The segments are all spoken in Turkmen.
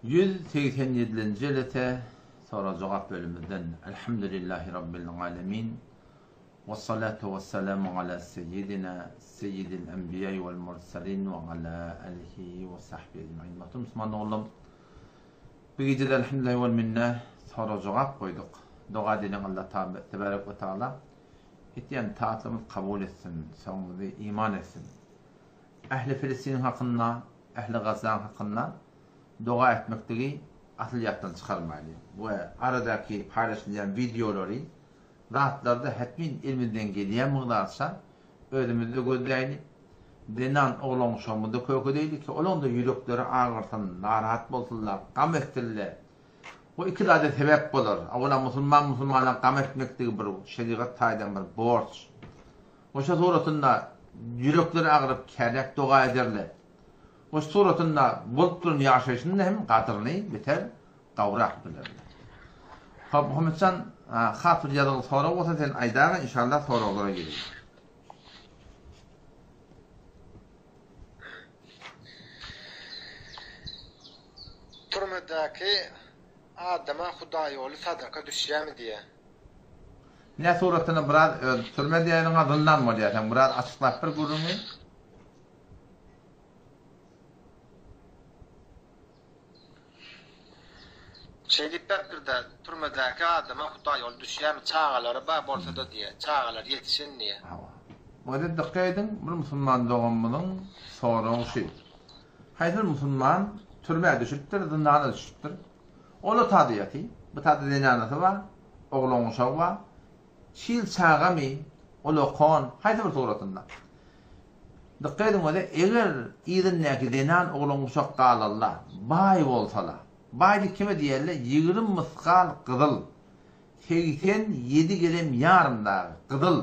187-nji jelese sorag-jogap bölümimizden Elhamdülillahi Rabbil alemin Wessalatu wessalamu ala seyyidina seyyidil enbiýai wal murselin we ala alihi we sahbihi ecmain. Muhterem Müslüman doganlarym, bu gijede elhamdülillahi wal minne sorag-jogap goýduk. Doga edeliň Allah tebarek we taala etýän taatlarymyzy kabul etsin, soňumyzy iman etsin. Ähli Filistiniň hakynda, ähli Gazaň hakynda doga etmekligi asyl ýatdan çykarmaýly we aradaky paýlaşylýan wideolary zatlarda hetmin elimizden gelýän mygdarça özümizde gözläýli, zenan oglan-uşagymyzda kökedeýli ki olaň-da ýürekleri agyrsyn, narahat bolsunlar, gam etsinler. Bu iki zada sebäp bolar. Awala musulman musulmana gam etmekligi bir şerigat taýdan bir borç. Goşa suratynda ýürekleri agyryp kärek doga ederler. Goş suratynda bolup duran ýaşaýşyny hem gadyryny beter gawrak bilerler. Hop Muhammetjan has bir ýazgyly sorag bolsa sen aýdaga inşallah soraglara gireýin. Türmedäki adama hudaýýoly sadaka düşýämi diýýä. Ne suratyny biraz öz türme diýeniňe zyndan bolýa sen biraz açyklap bir gürrüňi. Şeý diýip beripdir-de, türmedäki adama hudaýýoly düşýämi, çagalary bar bolsa-da diýýä, çagalary ýetişen diýýä. Hawa. Muňa dykgat ediň, bir musulman doganymyzyň soragy şu. Haýsy bir musulman türmä düşüpdir, zyndana düşüpdir. Ol otada ýaty. Bu tada zenanasy bar, oglan uşagy bar. Çil çagamy, ulakan, haýsy bir suratynda. Dykgat ediň öze, eger yzyndaky zenan oglan uşak galanda, baý bolsala, baý diýip kime diýerler, 20 mysgal gyzyl, 87 gerem ýarym dagy gyzyl,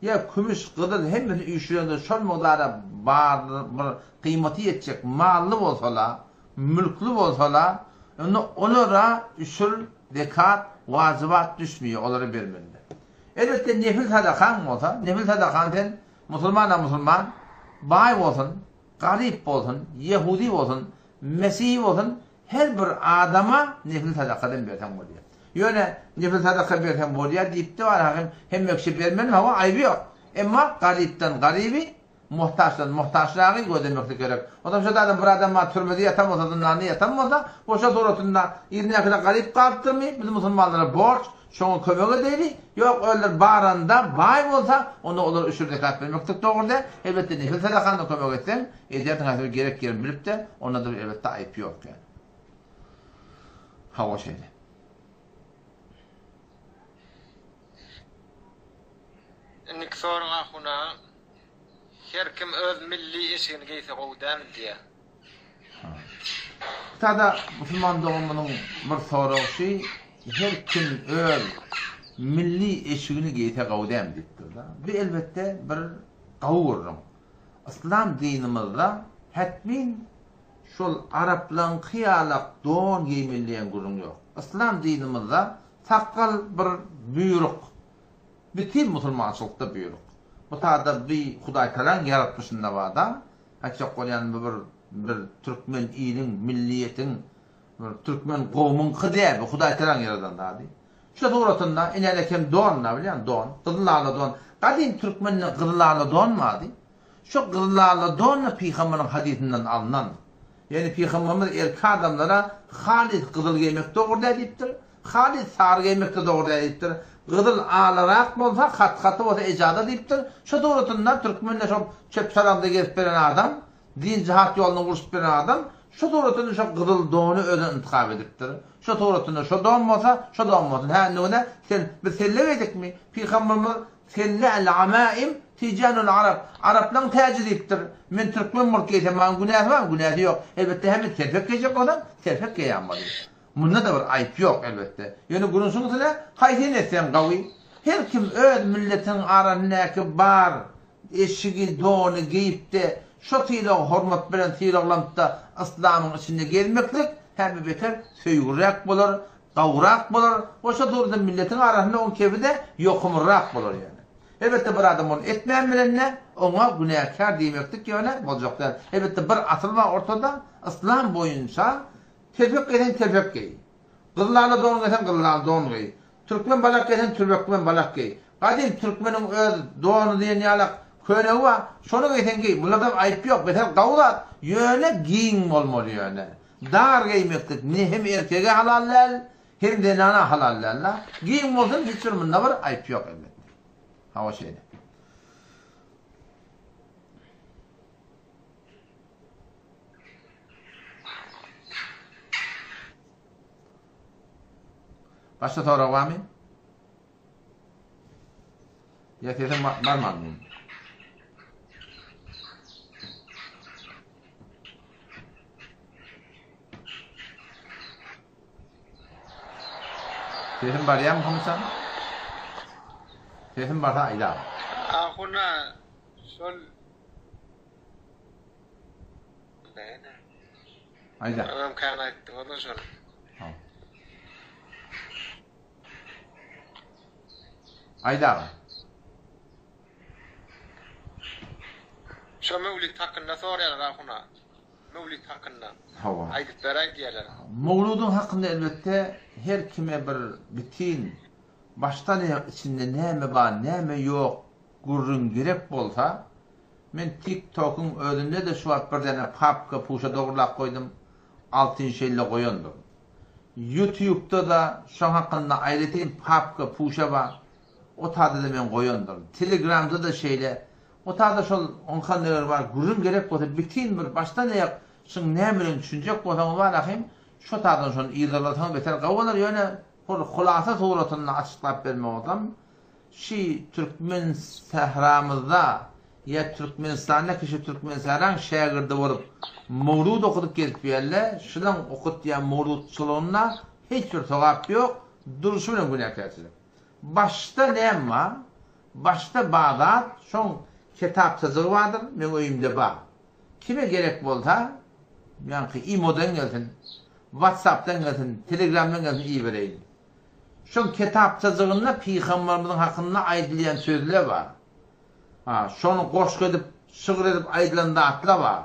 Ýa kümüş, gyzyl hemmesini üýşürende şol mugdara bar bir gyýmaty ýetjek mally bolsala, mülkli bolsala, onda olara üşür, zekat, wajybat düşmeýär, olara bermelidir. Elbetde nefil sadakaň bolsa, nefil sadakany sen musulmana musulman, baý bolsun, garyp bolsun, ýehudy bolsun, mesihi bolsun, Her bir adama nefil sadakadan berseň bolýar. Ýöne nefil sadaka berseň bolýar diýipdi bar hagym hemme kişi bermeli hawa aýby ýok. Emma garypdan garyby, muhtaçdan muhtaçragy gözlemeklik gerek. Onsoň şo adam bir adam bar türmede ýatan bolsa zyndanda ýatan bolsa boşa suratynda yzyndakylar garyp galypdyrmy biz musulmanlara borç şoňa kömek edeýli ýok öler baranda baý bolsa onda olara üşür zekat bermeklik dogry däl elbetde nefil sadakanda kömek etseň Edersiň häzir gerek ýerini bilipde, onda-da bir elbetde aýyp ýok ýa. Hawa şeýle. Indiki sorag ahun aga. Her kim öz milli eşigini geýse gowy dälmi diýýär. Sada musulman doganymyzyň bir soragy şy, her kim öz milli eşigini geýse gowy dälmi diýipdir-da. Bu elbetde bir gowy gürrüň. Yslam dinimizde hetmin şol araplaňky ýalak don geýmeli diýen gürrüň ýok. Yslam dinimizde sakgal bir buýruk. Bütin musulmançylykda buýruk. Bu sada bi Hudaýtagalaň ýaratmyşynda barda. Aýtjak bolýanym bu bir bir türkmen iliň, milliýetiň, bir türkmen gowumyňky däl bu Hudaýtagalaň ýaradan zady. Şu suratynda inäle kem don da bilýän don, gyzyl ala don. Gadym türkmende gyzyl ala don bardy. Şu gyzyl ala don da pygambaryň hadysyndan alnan. Ýagny pygambarymyz erkek adamlara halys gyzyl geýmek dogry däl diýipdir. Halys sary geýmek de dogry däl diýipdir. Gyzyl alarak bolsa, hat-haty bolsa ejaza diýipdir. Şu suratynda türkmende şol çöp-çalamda gezip beren adam Din jihat ýolunda urşup beren adam şu suratynda şo gyzyl dony özüne intihap edipdir. Şo suratynda şo don bolsa, şo don bolsun. Hä indi ine sen biz selle geýdikmi? Pygamberimiz Selle el amaim tijanul arap. Araplaň täji diýipdir. Men türkmen bolup geýsem maňa günäsi barmy? Günäsi ýok. Elbetde hemme telpek geýjek bolsaň, telpek geýen bolýar. Munda-da bir aýyp ýok elbetde. Ýöne gürrüňsiň üstüne haýsyny etseň gawy. Her kim öz milletiniň arasyndaky bar eşigi, dony geýip-de, şo sylagy hormat bilen sylaglanyp-da yslamyň içinde gezmeklik hemme beter söýgüräk bolar, gawurak bolar we şo döwürde milletiň arasynda oň kebi-de ýokumlyrak bolar ýöne. Elbetde bir adam ony etmän bilende oňa günäkär diýmeklik ýöne boljak däl. Elbetde bir asyl bar ortada, yslam boýunça. Telpek geýseň telpek geý. Gyzlala don geýseň gyzlala don geý. Türkmen balak geýseň türbekmen balak geý. Gadym türkmeniň öz dony diýen ýalak köýnegi bar. Şony geýseň geý. Bularda aýyp ýok. Beter gawy zat. Ýöne giň bolmaly ýöne. Dar geýmeklik ne hem erkege halal däl, hem zenana halal däl-la. Giň bolsun hiç bir munda bir aýyp ýok elbetde. Hawa şeýle. Başga sorag barmy? Ýa sesim barmady. Sesim barýarmy Humsan? Sesim barsa aýda. Ahuna şol Aýda. Özem kän aýtdyňyz-da şony. Aýda aga. Şo möwlit hakynda soraýarlar ahuna. Möwlit hakynda. Hawa. Aýdyp beräý diýýärler. Mowludyň hakynda elbetde her kime bir bitin başdan aýak içinde näme bar näme ýok gürrüň gerek bolsa men tik tokyň özünde-de şu wagt bir däne papka puşa dogrulap goýdum altyn şeýle goýandyryn. Ýutubda-da şoň hakynda aýratyn papka puşa bar o tada-da men goýandyryn. Telegramda-da şeýle O tada şol oňkan eger bar gürrüň gerek bolsa bitin bir başdan aýak şyň nämeligini düşünjek bolsaňyz bar ahym şo tadan şony yzarlasaňyz beter gawy bolar ýöne hol hulasa suratynda açyklap bermek bolsam şi türkmen sähramyzda ýa türkmenistanda kişi türkmensähraň şägirdi bolup mowlud okudyp gezip ýörle şylaň okutýan mowludçylygynda hiç bir sogap ýok durşy bilen günäkärçilik başda näme bar Başda bar zat, şoň ketapçajygy bardyr, meň öýümde bar. Kime gerek bolsa, ýaňky imodan gelsin, watsapdan gelsin, telegramdan gelsin ibereýin. Şoň ketapçajygynda pygambarymyzyň hakynda aýdylýan sözler bar. Ha, şony goşgy edip, şygyr edip aýdylan zatlar bar.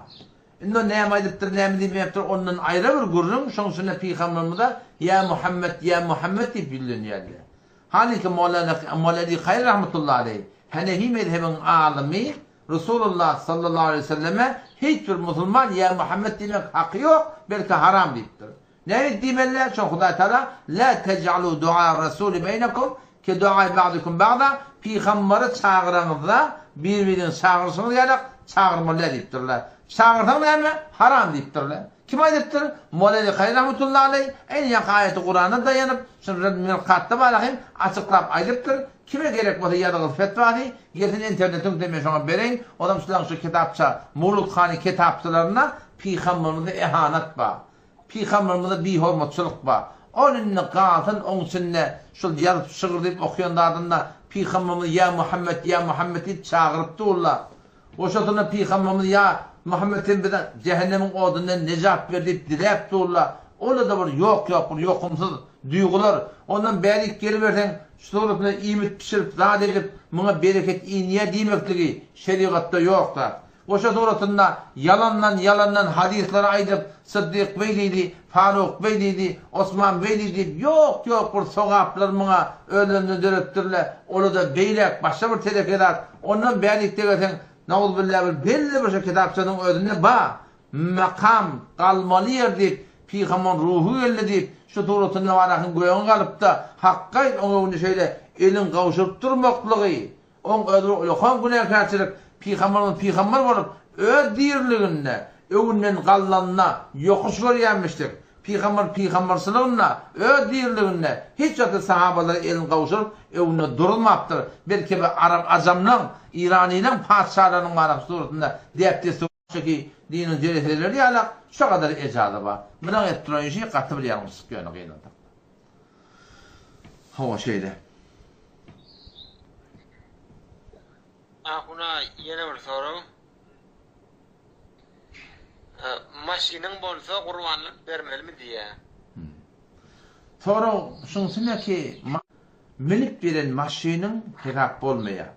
Indi o näme aýdypdyr, näme diýmepdir, ondan aýra bir gürrüň, şoň içinde pygambarymyza Ýa Muhammet, ýa Muhammet diýip ýüzlenýärler. Halyky Molali Kaýy rahmetullahi aleýh, Hanefi mezhebiň alymy, Resulullah sallallahu aleýhi we selleme hiç bir musulman ýa Muhammet diýmek haky ýok, belki haram diýipdir. Nähili diýmeliler? Şo Hudaý Taala La tej'alu du'a rasuli beýnekum ke du'ai ba'dikum ba'da Pygambary çagyraňyzda bir-biriňizi çagyryşyňyz ýalak çagyrmaly däl diýipdirler. Çagyrsaň näme? Haram diýipdirler. Kim aýdypdyr? Moleli Kaýy rahmetullahi aleý, eýni ýaňky aýaty Kurana daýanyp, şuny Redd Mirkatda bar ahym, açyklap aýdypdyr, Kime gerek bolsa ýazgyly fetwasy, gelsin internetiň üstünden men şoňa bereýin, ozam şulaň şu kitapça Mowludhany kitapçalarynda pygamberimize ehanat bar, pygamberimize bihormatçylyk bar. Ol indi galsyn oň içinde şul ýazyp şygyr diýip okýan zadynda pygamberimizi ýa Muhammet ýa Muhammet diýip çagyryp durlar. Goşasynda pygamberimiz Ýa, Muhammet sen bize jähennemiň odundan nejat ber diýip diläp durlar. Ola-da bir ýok-ýok bir ýokumsyz duýgular. Ondan bärik geliberseň, şu suratynda iýmit bişirip, zat edip, muňa bereket inýär diýmekligi şerigatda ýok zat. Goşa suratynda ýalandan-ýalandan hadyslary aýdyp, Syddyk beý diýdi, Faruk beý diýdi, Osman beý diýdi diýip, ýok-ýok bir sogaplar muňa özlerinden döretdirle, ola-da beýläk başga bir teleke zat. Ondan bärik degeseň, nauzubilla bir belli bir şo kitapçanyň özünde ba, makam, galmaly ýer diýip, pygambaryň ruhy geldi diýip, şu suratynda barakyň göňi galypda, hakgaýt oň öňünde şeýle eliň gowşuryp durmaklygy, Oň özi bir ulakan günäkärçilik, pygamberimiz pygamber bolup, öz diriliginde, öňünden galnanyna ýokuş görýänmişdik. Pygamber pygamberçiliginde, öz diriliginde hiç wagtda sahabalara elini gowşuryp, öňünde durulmapdyr. Belki bir arap-ajamlaň, iranylaň patyşalarynyň barasy suratynda däp-dessur şeki diniň jereseleri ýalak, şo gadar ejaza bar. Munuň edip duran işi gaty bir ýalňyşlyk ýöne gynansak. Hawa şeýle. Ahuna ýene bir sorag. Maşynyň bolsa gurbanlyk bermelimi diýýä. Sorag şuňsy ki münüp gelen maşynyň hesap bolmaýar.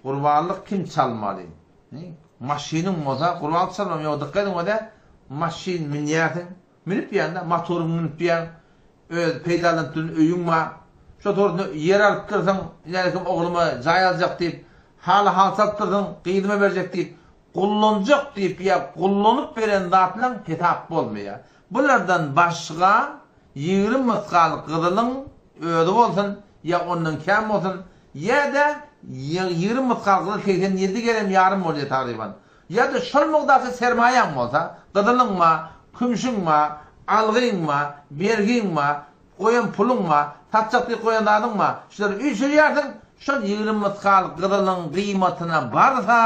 Gurbanlyk kim çalmaly? Maşynyň bolsa gurbanlyk çalmaly. Ýok dykgat ediň özä maşyn münýärsiň. Münüp ýaňda, motoryňy münüp ýaň, öz peýdalanyp duran öýüň bar. Şo torunda ýer alypdyrsyň, ilälekim ogluma jaý aljak diýip, haly halta alypdyrsyň, gyzyma berjek diýip, gullanjak diýip ýa gullanyp beren zatlaň hesap bolmaýar. Bulardan başga 20 mysgal gyzylyň özi bolsun ýa ondan kem bolsun, ýa-da 20 mysgal gyzyl 87 gerem ýarym bolýar tagryban. Ýa-da şol mukdarda sermaýaň bolsa, gyzylyň bar, kümşüň bar, algyň bar, bergiň bar, goýan puluň bar, satjak diýip goýan zadyň bar, şulary üýşürýärsiň, şol 20 mysgal gyzylyň gyýmatyna barsa,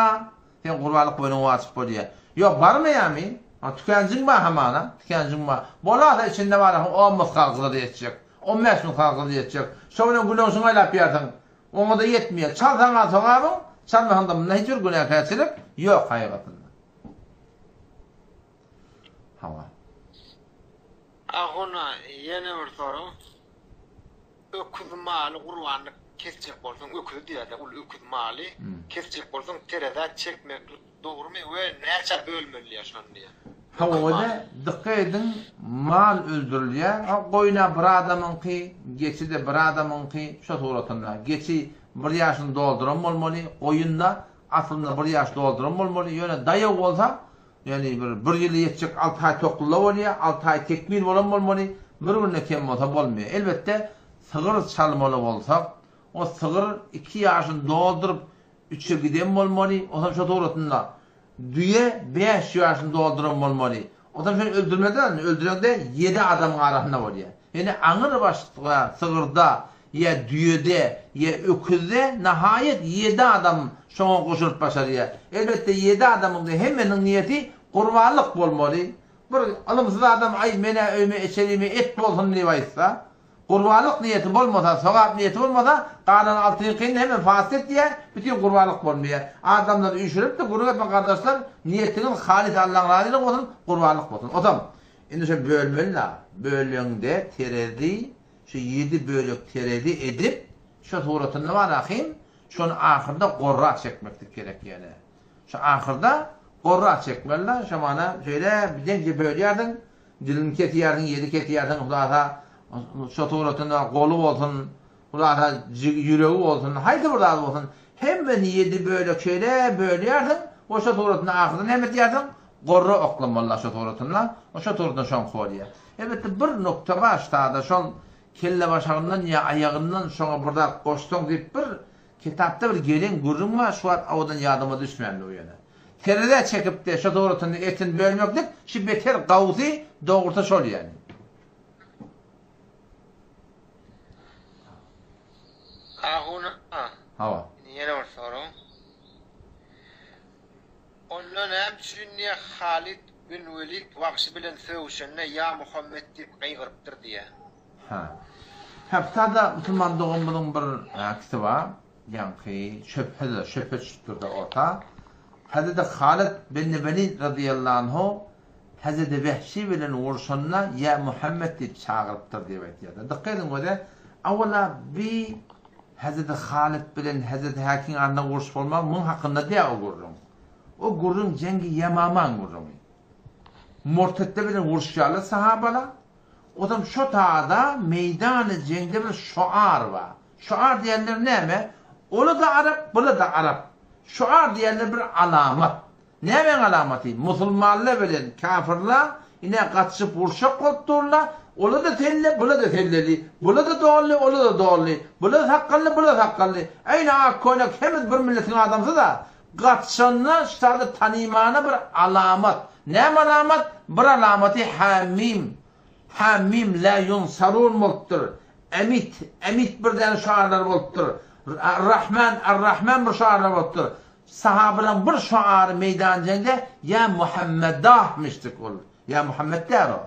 seň gurbanlyk boýnuňa wajyp bolýar. Ýok, barmaýarmy? Ha, tükenjiň bar hamana, tükenjiň bar. Bolasa içinde bar, on mysgal gyzyl ýetjek, on bäş mysgal gyzyl ýetjek. Şo bilen gülüňşiňi aýlap ýörsiň. Oňa-da ýetmeýär. Çalsaň-a sogabyň, çalmasaň-da munda hiç bir günäkärçilik ýok haýygatynda. Hawa. Ahuna, ýene bir sorag. Öküz maly gurbanlyk kesjek bolsaň, öküzi diýýärler, uly öküz maly kesjek bolsaň terezä çekmeklik Dogrymy we näçä bölmeli diýýär şony diýýär. Hawa-da, dykgat ediň, mal öldürilýär, a goýun-a bir adamyňky, geçi-de bir adamyňky, şo suratynda. Geçi bir ýaşyny dolduran bolmaly, goýun-da aslynda bir ýaş dolduran bolmaly, ýöne daýaw bolsa, ýöne bir bir ýyla ýetjek alty aý tokluda bolýar, alty aý tekmil bolan bolmaly, bir günde kem bolsa bolmaýar. Elbetde, sygyr çalmaly bolsak, o sygyr iki ýaşyny dolduryp, Üçe giden bolmaly, osam şo suratynda. Düýe bäş ýaşyny dolduran bolmaly. Osam şony öldürmeli däl, öldüreňde ýedi adamyň arasynda bolýar. Ýöne aňyr başga sygyrda ýa düýede ýa öküzde nahaýat ýedi adam şoňa goşulyp başarýar. Elbetde ýedi adamyň-da hemmesiniň niýeti gurbanlyk bolmaly. Bir ylymsyz adam aý men-ä öýüme eçerime et bolsun diýip aýtsa, Gurbanlyk niýeti bolmasa, sogap niýeti bolmasa, galan altyňkyny hemme fasyt etýär, bütin gurbanlyk bolmaýar. Adamlar üýşürip-de gürrüň etme gardaşlar, niýetiňiz halys Allaň razylygy bolsun, gurbanlyk bolsun. Osam, indi şo bölmeli-la, böleňde terezi, şu ýedi bölek terezi edip, şo suratynda bar ahym, şony ahyrda gorra çekmeklik gerek ýene. Şo ahyrda gorra çekmeli-la, şo mana şeýle deňje bölýärsiň, Dilini kesýärsiň, ýedi kesýärsiň, hulasa şo suratynda goly bolsun, hulasa ýüregi bolsun, haýsy bir zady bolsun, hemmesini ýedi bölek şeýle bölýärsiň we şo suratynda ahyrda näme edýärsiň? Gorra oklamalylar şo suratynda, we şo suratynda şoňky bolýar. Elbetde bir nokta bar ştada şol kellebaşagyndan ýa aýagyndan şoňa bir zat goşsaň diýip bir kitapda bir gelen gürrüň bar, şu wagt owadan ýadyma düşmändir ýöne. Terezä çekip-de, şo suratynda etini bölmeklik, şi beter gawusy, dogrusy şol ýaly. Ahun aga. Hawa. Indi ýene bir sorag. Onda näme üçin diýýär Halid bin Welid Wagşy bilen sögüşende ýa Muhammet diýip gygyrypdyr diýýär. Hä. Hä, bu musulman doganymyzyň bir äkisi bar. Ýaňky şöbhe-de, şöbhe düşüpdir-de orta. Hezreti Halyt bin Welid razyýallahu anhu Hezreti Wehşi bilen urşanda Ýa Muhammet diýip çagyrypdyr diýip aýtýarlar. Dykgat ediň göze, awala bi Hezreti Halyt bilen Hezreti Häkiň arasynda uruş bolmagy muň hakynda däl o gürrüň. O gürrüň Jeňgi Ýemamaň gürrüňi. Murtetler bilen uruşýarlar sahabalar. Ozam şo tada meýdany jeňde bir şoar bar. Şoar diýenleri näme? Ola-da arap, bula-da arap. Şoar diýenleri bir alamat. Nämäň alamaty? Musulmanlar bilen kafirler ine gatyşyp uruşjak bolup durlar. Ola-da selle, bula-da selleli. Bula-da donly, ola-da donly. Bula-da sakgally, bula-da sakgally. Äýne ak köýnek hemiz bir milletiň adamsy-da. Gatyşanda ştada tanymana bir alamat. Näme alamat? Bir alamaty Hä-mim. Hä-mim lä ýunsarun bolupdyr. Emit, Emit bir däne şuarlar bolupdyr. Ar-Rahman, Ar-Rahman bir şuarlar bolupdyr. Sahabalaryň bir şuary meýdan jeňde Ýa Muhammedah-mişdik ol. Ýa Muhammet däl o.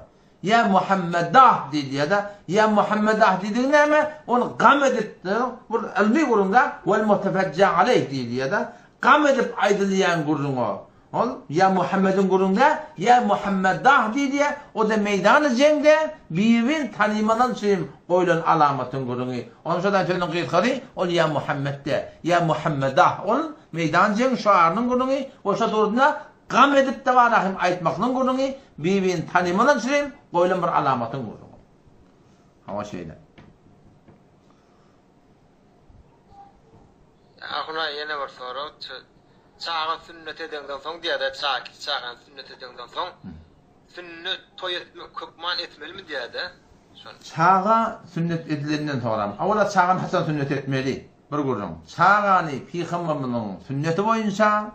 Ýa Muhammedah diýilýär-de. Ýa Muhammedah diýdigi näme? Ony gam edip, bir ylmy gürrüň-de, wel mutefejja aleýh diýilýär-de. Gam edip aýdylýan gürrüň o. Ol ýa Muhammediň gürrüňde, ýa Muhammedah diýilýär, o-da meýdany jeňde bir-birini tanymalan üçin goýlan alamatyň gürrüňi. Onuň şodan sözüniň gysgasy, ol ýa Muhammetde, ýa Muhammedah, ol meýdan jeň şuarynyň gürrüňi we şo durdunda. Gam edip-de bar ahim aýtmaklygyň gürrüňi, bir-birini tanymadan çürim goýlan bir alamatyň gürrüňi. Hawa şeýle. Ahun aga ýene bir sorag, çaga sünnet edeňden soň diýýärler, çaga kiçi çagany sünnet edeňden soň sünnet toý etmek hökman etmelimi diýýärde şony. Çaga sünnet edilenden soňram, owala çagany haçan sünnet etmeli? Bir gürrüň. Çagany pygamberimiziň sünneti boýunça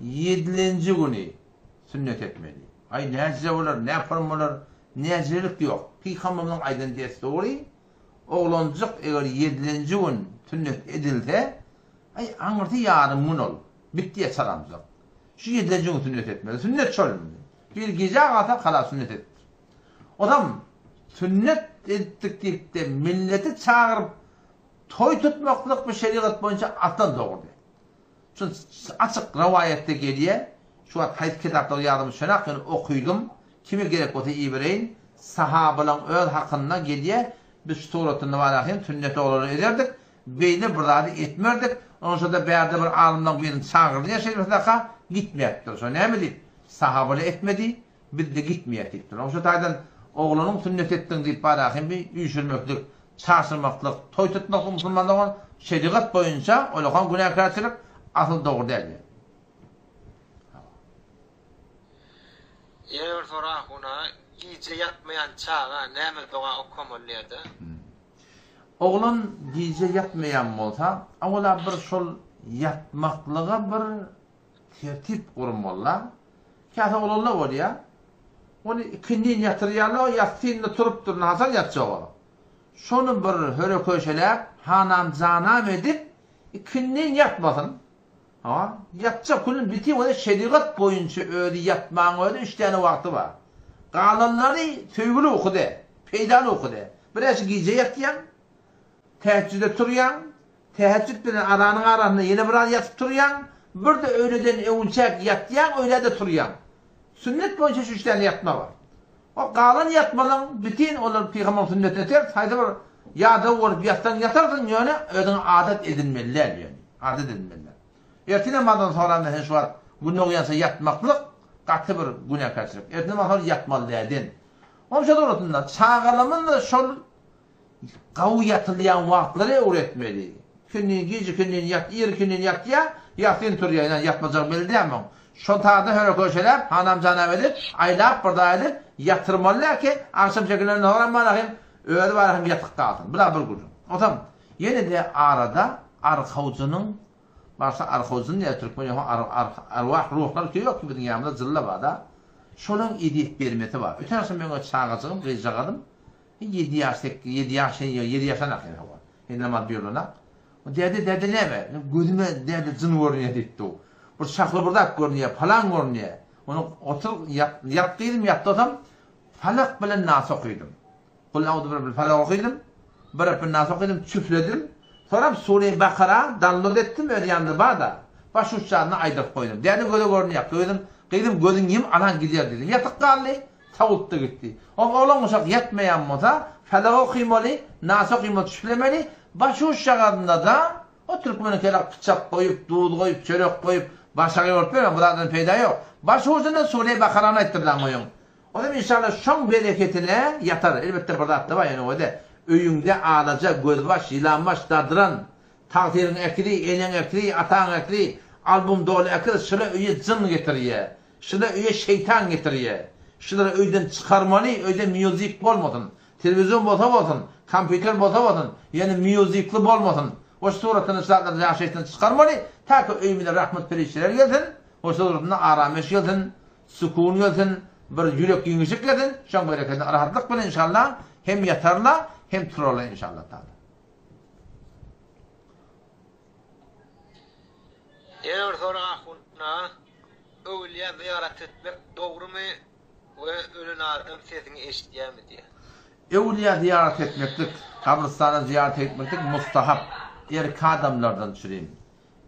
ýedilenji güni sünnet etmeli. Aý näjije bolar, näporum bolar, näjijelik ýok. Pygamberimiziň aýdan dessury Oglanjyk eger ýedilenji gün sünnet edilse, aý, aňyrsy ýarym gün ol. Bitdi çalamjyk. Şu ýedilenji gün sünnet etmeli. Sünnet şol indi. Bir gijä galsa, halas sünnet edipdir. Ozam sünnet edipdik diýip-de milleti çagyryp toý tutmaklyk bu şerigat boýunça aslan dogry däl. Şul açyk rowaýatda gelýä, şu wagt haýsy kitapdadygy ýadyma düşenak, ýöne okydym, kime gerek bolsa ibereýin, sahabalaň öz hakynda gelýä, biz şu suratynda bar hem sünnet oglany ederdik, beýle bir zady etmerdik, onşada bärde bir alymlaň birini çagyrylýa şeýle sadaka, gitmäpdir, şo näme diýip, sahabala etmedi, Biz-de gitmeýäs diýipdir. Oň şu taýdan oglanyň sünnet etdiň diýip bar hem bir üýşürmeklik, çaşyrmaklyk, toý tutmaklyk musulman dogan şerigat boýunça olakan günäkärçilik asyl dogry däl diýýär. Ýene bir sorag ahun aga, gije ýatmaýan çaga näme doga okamaly diýýärde. Oglan gije ýatmaýan bolsa, awala bir şol ýatmaklyga bir Tertip gurmaly-la. Käte oglanlar bolýar. Ony ikindin ýatyrýarlar, ýassynda turupdyr, haçan ýatjak o? Şony bir höre-köşeläp, hanam-janam edip, ikindin ýatmasyn. Hawa, ýatjak günüň bitin bolsa şerigat boýunça özi ýatmagyň özi üç däne wagty bar. Galanlary söýgüli uky däl, peýdaly uky däl. Birnäçe gije ýatýaň, täheçjüde turýaň, Täheçjüt bilen azanyň arasynda ýene biraz ýatyp turýaň, bir-de öýleden öňünçäk ýatýaň, öýlä-de turýaň. Sünnet boýunça şu üç däne ýatma bar. O galan ýatmalaň bütin olar pygamberiň sünnetine ters, haýsy bir ýadaw bolup ýatsaň ýatarsyň, ýöne özüňe adat edinmeli däl ýöne. Adat edinmeli däl. Ertir namazdan soňra meselem şu wagt Gün dogýança ýatmaklyk gaty bir günäkärçilik. Ertir namazdan soň ýatmaly dälden. Onuň şo dogrusynda çagalarymyz-da şol Gawy ýatylýan wagtlary öwretmeli. Ikindin, gije ikindin ýat, ir ikindin ýatýa, ýassyn turýa, ýa ýatmajagy belli däl muň. Şol taýda höre-köşeläp, hanam-janam edip, aýlap bir zat edip, ýatyrmaly däl ki, agşam çekilenden soňram bar hem özi bar hem ýatyk galsyn. Bu-da bir gürrüň. Onsoň ýene-de arada arkawjynyň, barsa arkawjyny diýýär türkmen, ýa arwah, ruhlar ki ýok ki biziň ýanymyzda jylla bar-da. Şolaň ezýet bermesi bar. Öten agşam meň öz çagajygym, gyzjagazym, Ýedi ýaş, sekiz, ýedi ýaş, ýedi ýaşanak ýene hawa. Indi namaz buýrulanak. O däde, däde näme? Gözüme däde jyn görünýär diýipdi. Bir şahly bir zat görünýär, palan görünýär. Ony otur, ýat, ýat gyzym, ýatdasam, Falak bilen Nas okydym. Kul auzu birabbil falak okydym. Birabbin Nas okydym, çüfledim. Soram Sure-i Bakara download etdim, öz ýanymda bar-da. Baş uçjaryny aýdyryp goýdum. Däde göze görünýär, gyzym, gyzym gözüň ýum, alan gidýär diýdim. Ýatyk galdy. Sawutda gitdi. Ol oglan uşak ýatmaýan bolsa, Falak okymaly, Nas okymaly, çüflemeli, başuçjagazynda-da o türkmeniň kelek pyçak goýup, duz goýup, çörek goýup, başagaý bolup ýörmä, bu zatdan peýda ýok. Başujunda Sure Bakarany aýtdyrlaň goýuň. Olam inşallah şoň bereketine ýatar. Elbetde bir zat-da bar ýöne o-da öýüňde alaja, gözbaş, ýylanbaş, dadran, tagsyryň äkili, eneň äkili, ataň äkili, albom doly äkil, şyla öýe jyn getirýä. Şuny öýe şeýtan getirýä. Şulary öýden çykarmaly, öýde mýuzik bolmasyn. Telewizion bolsa bolsun, kompýuter bolsa bolsun, ýöne mýuzikli bolmasyn. O suratyny şu zatlary ýaşaýyşdan çykarmaly, täki öýümize rahmet perişdeleri gelsin, o suratynda arameş gelsin, sukun gelsin, bir ýürek giňişlik gelsin, şoň berekedine rahatlyk bilen inşallah hem ýatarlar, hem turarlar inşallah taala. Ýene bir sorag ahun aga. Öwülýä zyýarat etmek dogrymy we ölen adam sesiňi eşidýärmi diýýär. Öwülýä zyýarat etmeklik, gabrystana zyýarat etmeklik mustahap, erki adamlardan çürim.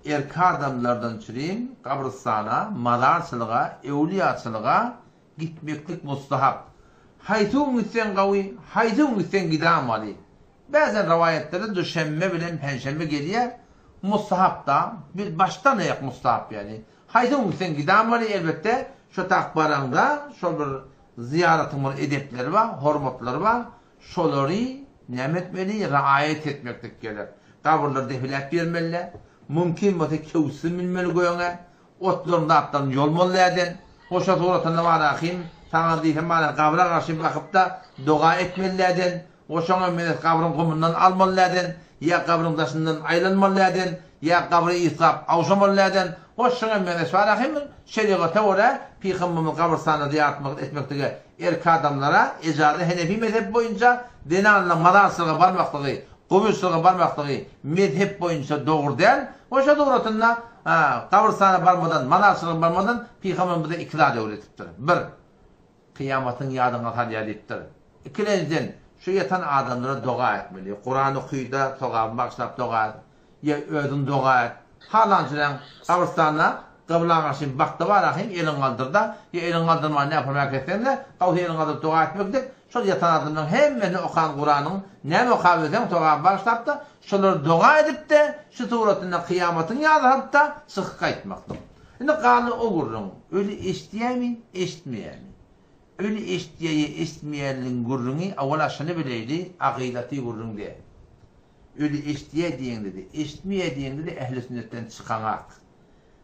Erki adamlardan çürim gabrystana, mazarçylyga, öwlüýaçylyga gitmeklik mustahap. Haýsy gün gitseň gawy, haýsy gün gitseň gidamaly. Bäzen rowaýatlarda duşenbe bilen penşenbe gelýär. mustahap-da, bir başdan aýak mustahap ýaly. Haýsy gün gitseň gidämeli, elbetde, şo tak baraňda şol bir zyýaratyň bir edepleri bar, hormatlary bar, şolary näme etmeli, raýat etmeklik gerek. Gabyrlary depeläp bermeli, mümkin bolsa kewsiz münmeli göňe, Otlaryň zatlaryny ýolmaly däden. Goşa suratynda bar ahym, saňa diýsem mana gabra garşy bakypda doga etmeli däden. Goşaňa menes gabryň gumundan almaly däden, ýa gabryň daşyndan aýlanmaly däden, ýa gabry ysgap awşamaly däden. Goş şuňa menes bar ahym, şerigata görä pygamberimiz gabrystanda zyýaratmak etmeklige erk adamlara ejaza henefi mezhebi boýunça zenanlaryň mazarçylyga barmaklygy Guburçylyga barmaklygy mezhep boýunça dogry däl. Goşa suratynda gabrystana barmadan, mazarçylyga barmadan Pygamberimiz bize iki zat öwredipdir. Bir, kyýamatyň ýadyňa salýar diýipdir. Ikilenjiden, şu ýatan adamlara doga etmeli. Kuran oky-da, sogabyny bagyşlap doga et. Ýa özüň doga et. Halançylaň gabrystanda gybla garşy bakda bar ahym, eliňi galdyr-da, ýa eliňi galdyrman näpürmäk etseň-de, gawsa eliňi galdyryp doga etmeklik, Şol ýatan adamlaryň hemmesine okan Kuranyň näme okabilseň sogaby bagyşlapda, şolary doga edipde, şu suratynda kyýamatyň ýaly hatda çykyp gaýtmakdyr. Indi galdy o gürrüň, öli eşidýärmi, eşitmeýärmi? Öli eşidýär ýa eşitmeýärligiň gürrüňi owala şuny bileýli, agydaty gürrüň däl. Öli eşidýär diýeňde-de, eşitmeýär diýeňde-de ähli sünnetden çykaňak.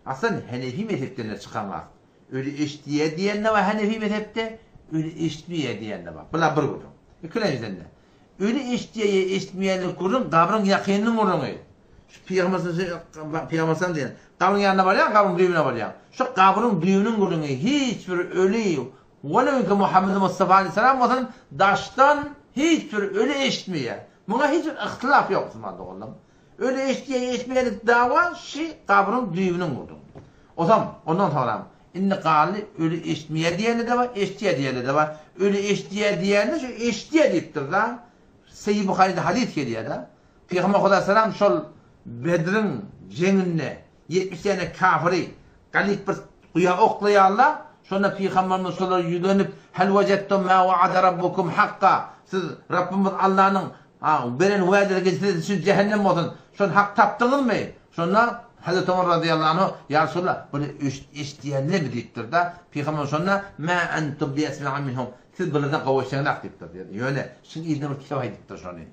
Aslan henefi mezhepden-de çykaňak. Öli eşitýär diýen-de bar Hanefi mezhepde, öli eşitmeýär diýen-de bar. Bular bir gürrüň. Ikilenjiden-de, öli eşitýär ýa eşitmeýänlik gürrüň gabryň ýakynynyň gürrüňi. Şu Pygamber Pygamber sallam diýen, gabryň ýanyna barýaň, gabryň düýbüne barýaň. Şu gabryň düýbüniň gürrüňi hiç bir öli, welewki Muhammed Mustafa aleyhisselam bolsun, daşdan hiç bir öli eşitmeýär. Muňa hiç bir yhtylaf ýok musulman doganlarym. Öli eşitýä eşitmeýänlik dawa şi gabryň düýbüniň gurduň. Osam, ondan soňram, indi galdy öli eşitmeýär diýende-de bar, eşitýär diýende-de bar. Öli eşitýär diýende şu eşitýär diýipdir-da. Sahyh Buharyda hadys gelýär-de. Pygamber Hudaýsalam şol Bedriň jeňinde 70 däne kafyry galyp bir guýa oklaýarlar. Şonda Pygamberimiz şolara ýüzlenip, Hel wejettum ma wa'ada rabbukum hakka? Siz Rabbymyz Allanyň beren wädesi siz üçin jähennem bolsun. Şony hak tapdyňyzmy? Şonda Hazreti Omar razyýallahu anhu, Ýa Resulallah, buny eşidýänlermi diýipdir-de. Pygamberimiz şonda, Ma entum biesme'a minhum. Siz bulardan gowy eşideňzak diýipdir diýýär. Ýöne şuň yzyna bir kep aýdypdyr şony.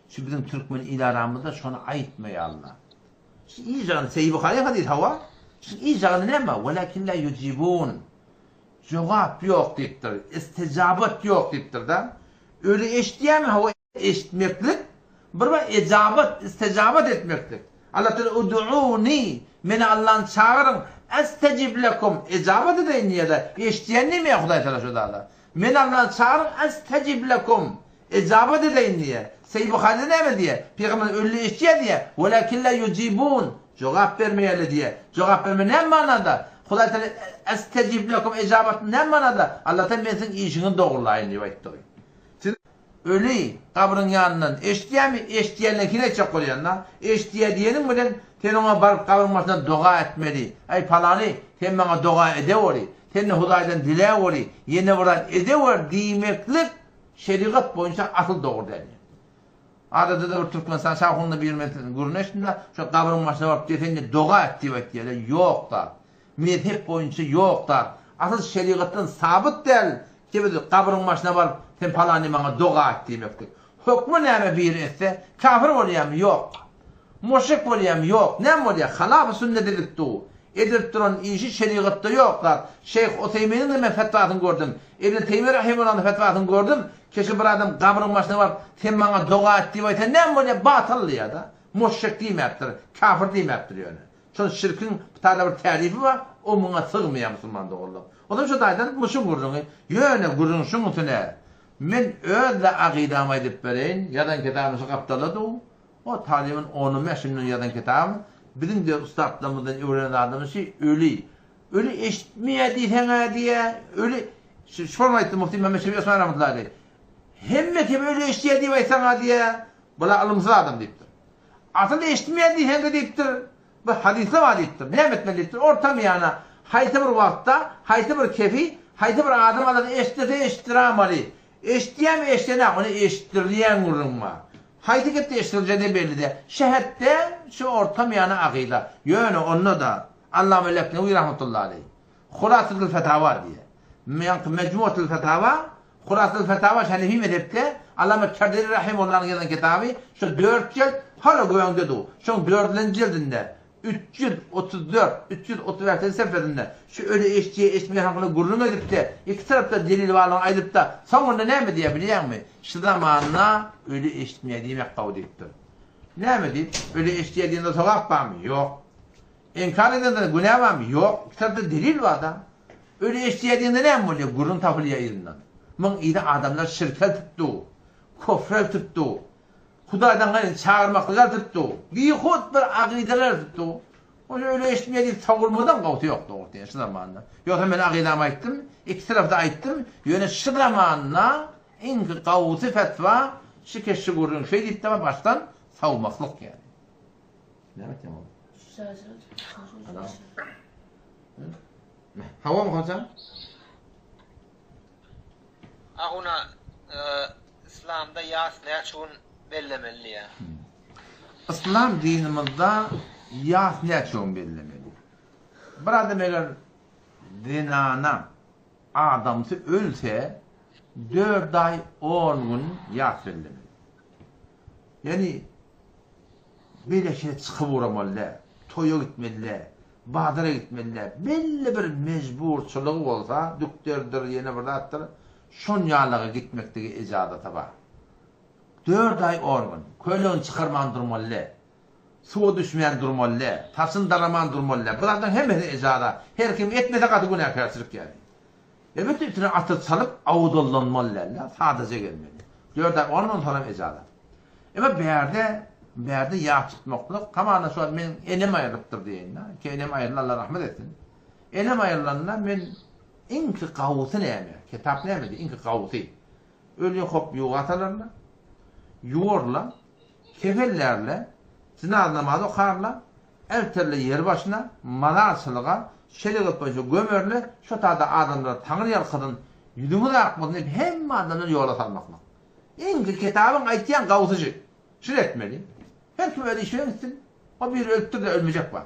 Şu biziň türkmen il aramyzda şony aýtmaýarlar. Şu ijagyny Seýi Buhary hadys hawa. Şu ijagyny näme? Walakin la yujibun. Jogap ýok diýipdir. Istijabat ýok diýipdir-de. Öli eşidýärmi? Hawa eşitmeklik bir we ejabat, istijabat etmeklik. Allah Teala ud'uni meni Allahny çagyryň estejib lekum ejabat edeýin diýýär-de. Eşidýän diýmeýär Hudaý Teala şu zada. Meni Allahny çagyryň estejib lekum Ejabat edeýin diýýär. Seýi Buharyda näme diýýär? Pygamber ölüni eşidýär diýýär. Welakin la ýujibun. Jogap bermeýärler diýýär. Jogap berme näme manada? Hudaý Teala estejib lekum ejabat näme manada? Allah Teala men siziň işiňizi dogrulaýyn diýip aýtdygy. Siz öli gabryň ýanyndan eşidýärmi? Eşidýänlerini aýtjak bolýan-da. Eşidýär diýeniň bilen sen oňa baryp gabryň başynda doga etmeli. Aý palany sen maňa doga edeweri. Sen-de Hudaýdan diläweri. Ýene bir zat edewer diýmeklik Şerigat boýunça asyl dogry däl. Adada-da bir Türkmenistan şahunda bir men gürrüň eşitdim-de, şo gabryň başyna baryp diýseň doga et diýip aýtýarlar. Ýok zat. Mezhep boýunça ýok zat. Asyl şerigatdan sabyt däl ki biz gabryň başyna baryp sen palany maňa doga et diýmeklik. Hökmi näme biri etse, kafir bolýarmy? Ýok. Muşrik bolýarmy? Ýok. Näme bolýar? Halafy sünnet edip dur. Edilip duran işi şerigatda ýok zat. Şeýh Useýminiň-de men fetwasyny gördüm. Ibn Teýmiýe rahimehullanyň fetwasyny gördüm. Keşe bir adam gabryň başyna baryp, sen maňa doga et diýip aýtsa näme bolýar? Batyl diýýär-de. Muşrik diýmäpdir, kafir diýmäpdir ýöne. Şol şirkiň bu taýda bir tärifi bar, o muňa sygmaýar musulman doganlar. Onsoň şu taýdan muşuň gürrüňi. Ýöne gürrüň şuň üstüne. Men öz-de akydamy aýdyp bereýin, ýazan kitabym şu gapdalda dur. O talybyň on bäş günden ýazan kitaby, biziň-de ussatlarymyzdan öwrenen zadymyz şu, öli. Öli eşitmeýär diýseň-ä diýýär, öli, şu şony aýtdy Mufti Mehmet Şefi Osman rahmetullahi aleýh. Hemme kim öli eşitýär diýip aýtsaň-a diýýär, bula ylymsyz adam diýipdir. Asyl eşitmeýär diýseň-de diýipdir, bu hadysda bar diýipdir. Näme etmeli diýipdir, orta miýana haýsy bir wagtda, haýsy bir kefi, haýsy bir adam alada eşitdirse eşitdiramaly. Eşitýärmi eşidenok, ony eşitdirilýän gürrüň bar. Haýsy gepde eşidiljegi belli däl. Şähetde şu orta miýana agyda. Ýöne onda-da Allama Leknewi rahmetullahi aleýh Hulasatul Fetawa diýýär. Ýaňky Mejmuatul Fetawa, Hulasatul Fetawa Hanefi mezhepde Allama Kerderi rahimullanyň ýazan kitaby şu dört jilt hala göňde dur. Şoň dördülenji jildinde 334, 335-nji sefesinde şu öli eşitýär, eşitmeýär hakynda gürrüň edip-de, iki tarapda delil barlygyny aýdyp-da, soňunda näme diýýär bilýäňmi? Şu zamanda öli eşitmeýär diýmek gowy diýipdir. Näme diýip? Öli eşitýär diýende sogap barmy? Ýok. Inkar edende günä barmy? Ýok. Iki tarapda delil bar-da. Öli eşitýär diýende näme bolýar? Gürrüň tapylýar yzyndan. Muň yzy adamlar şirke eltip dur. Kufre eltip dur. Hudaýdan gaýry çagyrmaklyga eltip dur. Bihut bir agydalar eltip dur. Ony öli eşitmeýär diýip sowulmadan gowusy ýok dogrusy ýa şu zamanda. Ýogsa men agydamy aýtdym, iki tarapda aýtdym, ýöne şu zamanda iň gowusy fetwa şu keşşi gürrüň şeý diýip dama başdan sowmaklyk ýaly. Näme etýäň oglum? Hawamy hoja? Ahuna Yslamda ýas näçe gün bellemeli diýýär? Yslam dinimizde ýas näçe gün bellemeli? Bir adam eger zenana adamsy ölse dört aý on gün ýas bellemeli. Ýagny beýle şeýle çykyp ugramaly däl, toýa gitmeli däl, bazara gitmeli däl. Belli bir mejburçylygy bolsa, dükderdir, ýene bir zatdyr, şonýalyga gitmeklige ejazaty bar. Dört aý on gün köýnegini çykarman durmaly däl, suwa düşmän durmaly däl, saçyny daraman durmaly däl. Bu zatlaryň hemmesine ejaza. Her kim etmese gaty günäkärçilik ýaly. Elbetde üstüne atyr çalyp awdallanmaly däl-de, sadaja gelmeli. Dört aý on gün soňam ejaza. Emma bärde, bärde ýat tutmaklyk, hamana şu wagt meniň enem aýrylypdyr diýeýin-dä. Ki enem aýryldy, Allah rahmet etsin. Enem aýrylanda men iňki gawusy näme? Kitap näme diýýär? Iňki gawusy. Öli hop ýuwa atarlar-la, ýuwarlar, kefenlärler, jynaza namazy okarlar, elterler ýer başyna, mazarçylyga, şerigat boýunça gömerler, şo taýda adamlara Taňry ýalkasyn, ýüzüňiz ak bolsun diýip hemme adamlary ýola salmaklyk. Iňki kitabyň aýtýan gawsyjy. Şuny etmeli. Her kim öz işi bilen gitsin. O biri ölüpdir-de ölmejek bar.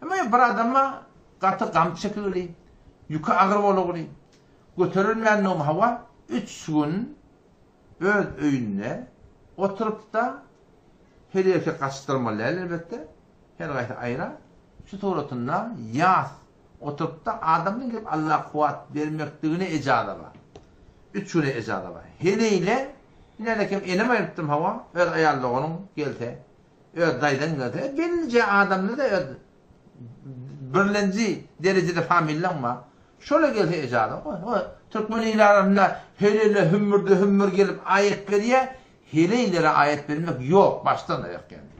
Emma ýok bir adama gaty gam çekigli, ýüki agyr bolugly, göterilmändigim hawa üç gün öz öýünde oturyp-da her erkek gaçdyrmaly däl elbetde, her gaýsy aýra, şu suratynda ýas Oturypda adamyň gelip Alla kuwwat bermekligine ejaza bar. Üç güne ejaza bar. Heleýle, ine-de kim enem aýrypdym hawa, öz aýal doganyň gelse, öz daýzaň gelse, bellije adamda-da öz birlenji derejede familiýaň bar. Şola gelse ejaza. O, türkmen ili arasynda heleýle hümmürde-hümmür gelip aýat berýär, heleýlere aýat bermek ýok, başdan aýak ýaly.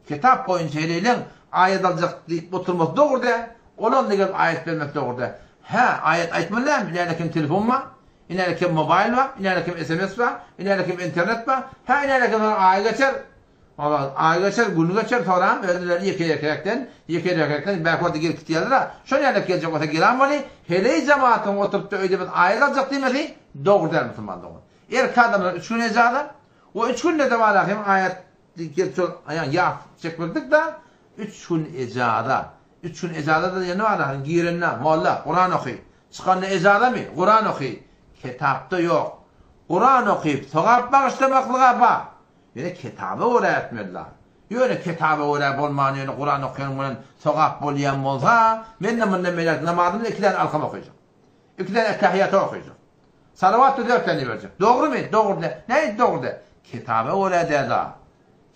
Kitap boýunça heleýleň aýat aljak diýip oturmasy dogry däl, olam-da gelip aýat bermesi dogry däl. Hä, aýat aýtmaly dälmi? Inäle kim telefon bar, inäle kim mobaýl bar, inäle kim sms bar, inäle kim internet bar, hä inäle kim soň aý geçer, ola aý geçer, gün geçer, soram özleri ýeke-ýekeräkden, ýeke-ýekeräkden bähberde gelip gitýärler-ä. Şol ýaly geljek bolsa gelan boly, heleý jemagatyň oturyp-da öýde biz aýat aljak diýmesi dogry däl musulman dogan. Erkek adamlar üç gün ejaza we üç günde-de wala hem aýat Gelip şol aýaň ýas çekmeklik-da, üç gün ejaza. Üç gün ejaza-da diýeni bar ahyryn, girende, molla, Kuran oky. Çykanda ejazamy? Kuran oky. Kitapda ýok. Kuran okyp, sogap bagyşlamaklyga bar. Ýöne kitaba görä etmeli-la. Ýöne kitaba görä bolman, ýöne Kuran okaýanyň bilen sogap bolýan bolsa, men-de mundan beýläk namazymda iki däne alkam okaýjak. Iki däne ettehiýaty okaýjak. Salawat-da dört däne iberjek. Dogrymy? Dogry däl. Nähili dogry däl? Kitaba görä däl-a.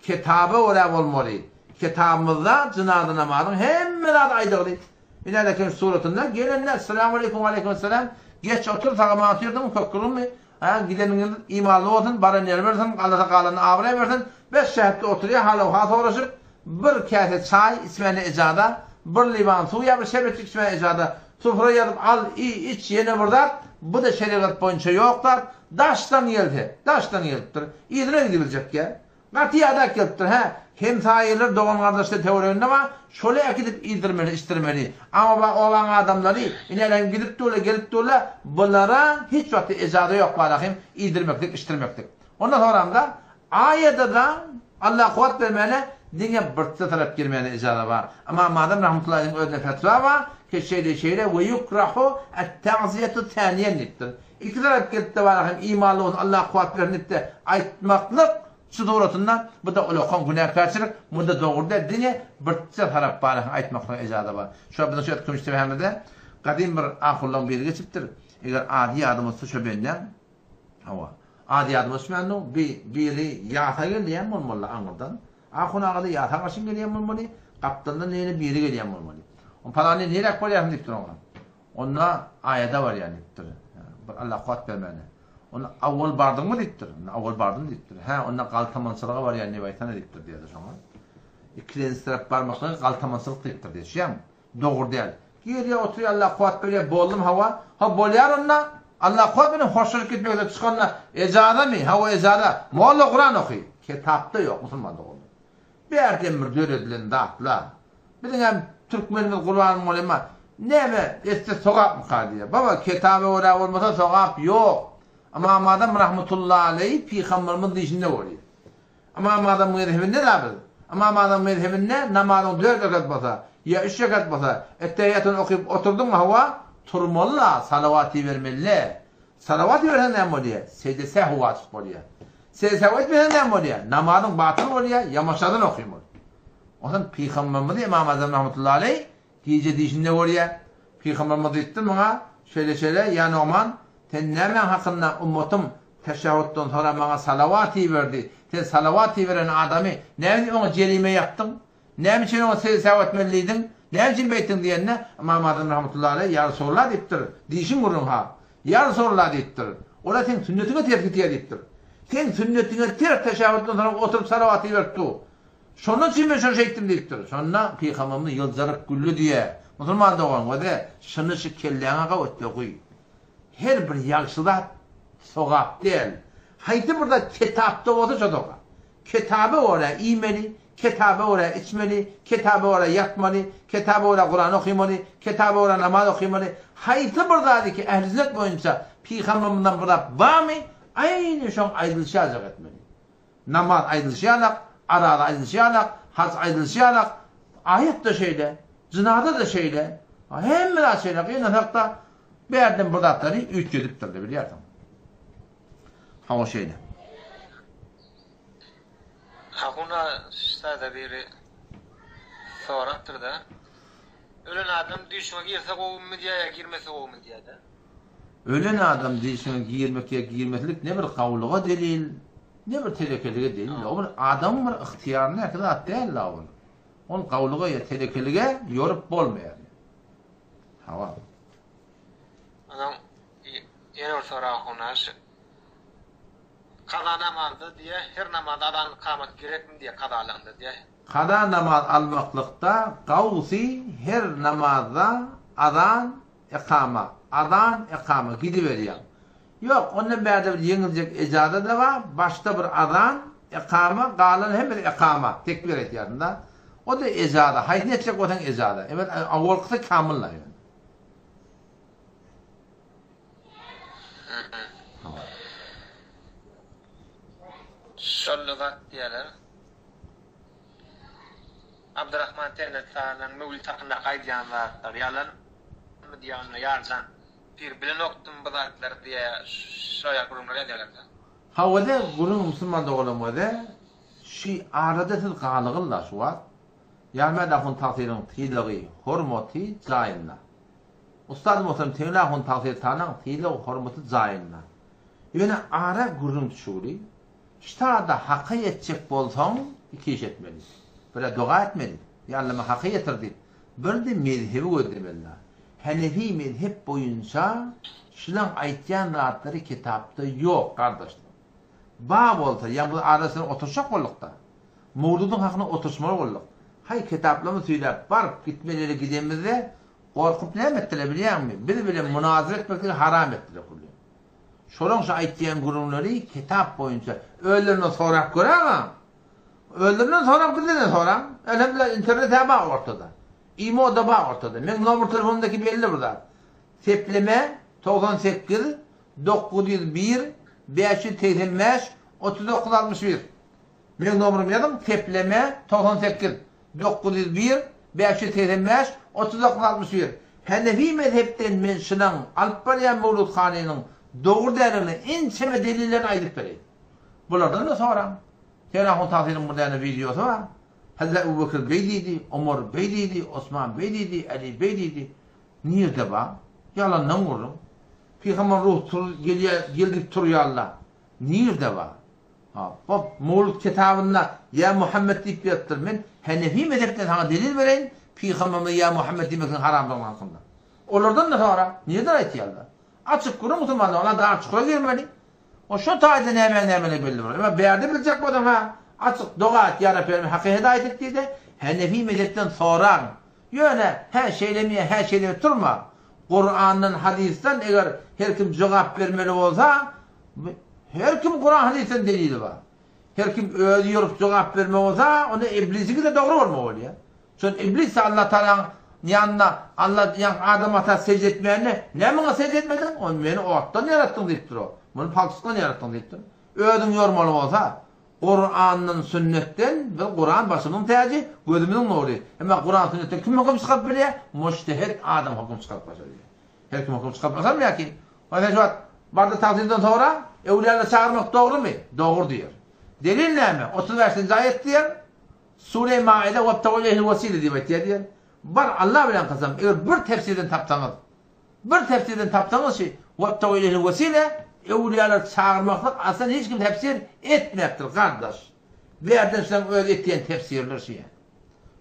Kitaba görä bolmaly. Kitabymyzda jynaza namazyň hemme zady aýdylgy. Ine eken şu suratynda gelende Esselamu aleýkum waleýkum esselam geç otur sag-aman otyrdyňmy kökgürüňmi? Hä gideniňiz imanly bolsun baran ýeri bersin Alla galanyna abraý bersin. Bes şähetde oturýar hal-owhal soraşyp bir käse çaý içmäne ejaza bir liwan suw ýa bir şerbetjik içmäne ejaza Sufra ýazyp al, iý, iç, ýene bir zat, bu-da şerigat boýunça ýok zat, daşdan gelse, daşdan gelipdir, yzyna gidibiljek ýa. Gaty ýadak gelipdir, hä, hemsaýalar, dogan-gardaşlar töwereginde bar, şoly äkidip iýdirmeli, içdirmeli. Aňa bar obaň adamlary, ine-älem gidip durlar, gelip durlar, bulara hiç wagtda ejaza ýok barahym iýdirmeklik, içdirmeklik. Ondan soramda. Aýada-da Alla kuwwat bermäne diňe birçe tarap girmäne ijaza bar. Ymam Azam rahmetullahi aleýhiň özüne fetwa bar, ki şeýle şeýle we ýukrahu et-ta'ziýetu täniýen diýipdir. Iki tarap gelipde bar hem imanly bolsun Alla kuwwat bersin diýipde aýtmaklyk şu suratynda bu-da ulakan günäkärçilik, bu-da dogry däl diňe birçe tarap bar hem aýtmaklyga ijaza bar. Şo biziň şu ötki müştebämizde gadym bir ahullaň biri geçipdir. Eger ady ýadyma düşse şo bendäň Hawa. Ady ýadyma düşmändir. Bi, biri ýasa gelýän bolmaly aňyrdan. Ahun aga-da ýasa garşy gelýän bolmaly. Gapdaldan ýene biri gelýän bolmaly. On palany niräk barýarsyň diýipdir oňa. Onda aýada barýan diýipdir. Bir Alla kuwwat bermäne. Onda awwal bardyňmy diýipdir. Onda awwal bardym diýipdir. Hä, onda galtamançylyga barýan diýip aýtsana diýipdir diýýär şoňa. Ikilensiräp barmaklyga galtamançylyk diýipdir diýýär. Düşýäňmi? Dogry däl. Girýär oturýar Allah kuwwat berýär boldum hawa. Ha bolýar onda Allah kuwwat bilen hoşlaşyp gitmekde çykanda ejazamy hawa ejaza molla kuran oky. Kitapda ýok musulman doganlar. Bärden bir döredilen zatla. Biziňem türkmenimiz Gurban mollema näme etse sogapmyka diýýär. Baba kitaba görä bolmasa sogap ýok. Ymam Azam rahmetullahi aleýh pygamberimiz dişinde bolýar. Ymam Azam mezhebinde da biz. Ymam Azam mezhebinde namazyň dört rekat bolsa, ýa üç rekat bolsa, ettehiýatyny okyp oturdyňmy hawa, turmaly-la, salawat ibermeli-le. Salawat iberseň näme bolýar? Sejde sehw wajyp bolýar. Sejde sehw etmeseň näme bolýar? Namazyň batyl bolýar, ýamaşadan okymaly. Onsoň Pygamberimizi Ymam Azam rahmetullahi aleýh Gije düýşünde görýär. Pygamberimiz aýtdy muňa, Şeýle-şeýle, ýa Nogman, sen nämäň hakynda ummatym teşehhutdan soňra maňa salawat iberdi, sen salawat iberen adamy näme üçin oňa jerime ýapdyň? Näme üçin oňa sejde etmeli diýdiň? Näme üçin beýtdiň diýende, Ymam Azam rahmetullahi aleýh, Ýa Resulallah diýipdir, düýşüň gürrüň ha. Ýa Resulallah diýipdir, ol-a seň sünnetiňe ters gidýär diýipdir. Seň sünnetiňe ters teşehhutdan soňra oturyp salawat iberip dur. Şondan üçin men şony şeýtdim diýipdir. Şonda Pygamberimiz ýyldyryp güldi diýýär. Musulman dogan, göze, şuny şu kelläňe gawut-da guý. Her bir ýagşy zat sogap däl. Haýsy bir zat kitapda bolsa şo sogap. Kitaba görä iýmeli, kitaba görä içmeli, kitaba görä ýatmaly, kitaba görä Kuran okymaly, kitaba görä namaz okymaly. Haýsy bir zady ki ähli sünnet boýunça Pygamberimizden bir zat barmy, aýny şoň aýdylyşy ýaljak etmeli. Namaz aýdylyşy ýalak, araza aýdylyşy ýalak, haj aýdylyşy ýalak, aýat-da şeýle, jynaza-da şeýle, hemme zat şeýle. Gynansak-da, bärden bir zatlary üýtgedipdirler, bilýärsiň. Hawa şeýle. Ahuna şada biri sorapdyr-da. Ölen adam düýşüňe girse gowumy diýýär ýa girmese gowumy diýýär-de. Ölen adam dişiňe girmek ýa girmeslik ne bir gawulyga delil, ne bir telekelige delil. O bir adamyň bir ygtyýaryndaky zat däl-la ol. Ol gawulyga ýa telekelige ýorup bolmaýar. Hawa. Onsoň ýene bir sorag Hunaş. Kaza namazda diýýär, her namazda azan kamat gerekmi diýýär kazalanda diýýär. Kaza namaz almaklykda gawsy her namazda azan Ekama, azan, ekama, gidiberýäň. Ýok, ondan bärde bir ýeňiljek ejaza-da bar, başda bir azan, ekama, galan hemmesi ekama, tekbir aýtýarsyň-da. O-da ejaza, haýsyny etjek bolsaň ejaza. Emma owalkysy kamyl-la ýöne. Şol-da zat diýýärler. Abdyrahman Tennesanyň möwlit hakyndaky aýdýan zatlary ýalanmy diýýär onda Ýarjan pir bilenokdym bu zatlary diýýär şo ýaly gürrüňler ýazýarlarda. Hawa-da gürrüň musulman doganlaň özi şi arada siz galygylla şu wagt Ýarmät ahun tagsyryň sylagy hormaty jaýynda. Ussat muhterem Tegli ahun tagsyr tanaň sylag hormaty jaýynda. Ýöne ara gürrüň düşügli. Ştada haka ýetjek bolsaň iki iş etmeli. Birä doga etmeli, Ýa Alla maňa haka ýetir diýip. Birde mezhebi gözlemeli. Henefi mezhep boýunça şulaň aýtýan zatlary kitapda ýok gardaşlar. Ba bolsa ýa biz arasyna oturşak boldukda. Mowzudyň hakyna oturşmaly bolduk. Haý kitaplamy süýläp baryp gitmeli ýere gidenimizde gorkup näme etdiler bilýäňmi? Biz bilen munazara etmekligi haram etdiler külli. Şolaň şu aýtýan gürrüňleri kitap boýunça. Özlerinden sorap göräň-ä. Özlerinden soraň, bizden-de soraň. Elhamdülillah internet-ä bar ortada. Imo-da bar ortada. Meň nomer telefonymdaky belli bir zat. Sepleme 98 901 585 39 61. Meň nomerymy ýazyň, tepleme 98 901 585 39 61. Henefi mezhepden men şylaň alyp barýan mewludhanynyň dogry däldigini ençeme delillerini aýdyp bereýin. Bulardan-da soraň. Sen ahun Tahyryň bir däne wideosy bar. Hazreti Ebu Bekir beý diýdi, Omar beý diýdi, Osman beý diýdi, Äli beý diýdi. Nirde bar? Ýalandan gürrüň. Pygamber ruhy tur gelýär, gel diýip turýarlar. Nirde bar? Ha, bu Mewlud kitabynda ýa Muhammet diýip ýazypdyr. Men Henefi mezhepden saňa delil bereýin, pygamberimize ýa Muhammet diýmekligiň haramdygyny hakynda. Olardan-da sora, nirden aýtýarlar? Açyk gürrüň musulmanlar, olar dar çukura girmeli. O şo taýda nämäň nämeligi belli bolar. Emma bärde biljek bolsaň ha, açyk doga et, ýa Rabbi Haky hedaýat et diý-de, Henefi mezhepden soraň. Ýöne, hä şeýlemi ýa hä şeýlemi turma. Kurandan, hadysdan eger her kim jogap bermeli bolsa, her kim Kuran hadysdan delili bar. Her kim özi ýorup jogap bermeli bolsa, onda iblisiňki-de dogry bolmaly bolýar. Şol iblis Alla Tagalaň ýanynda Alla ýaňky Adam ata sežde etmände, Näme muňa sežde etmediň? Ol meni otdan ýaratdyň diýipdir o. Muny palçykdan ýaratdyň diýipdir. Özüň ýormaly bolsa, Kurandan, sünnetden, biz Kuran başymyzyň täji, gözümiziň nury. Emma Kuran sünnetden kim höküm çykaryp bilýär? Mujtehid adam höküm çykaryp başarýar. Her kim höküm çykaryp başarmaýar ki. Meselem şu wagt barda tagzymdan soňra öwliýalary çagyrmak dogrumy? Dogry diýer. Delil näme? 35-nji aýat diýer. Sure Maide Webtegu ileyhil wesile diýip aýtýar diýen. Bar Allah bilen kasam, eger bir tefsirden tapsaňyz, bir tefsirden tapsaňyz şi Webtegu ileyhil wesile öwliýalary çagyrmaklyk aslynda hiç kim tefsir etmepdir gardaş. Bärden şulaň öz etýän tefsirleri şi ýa.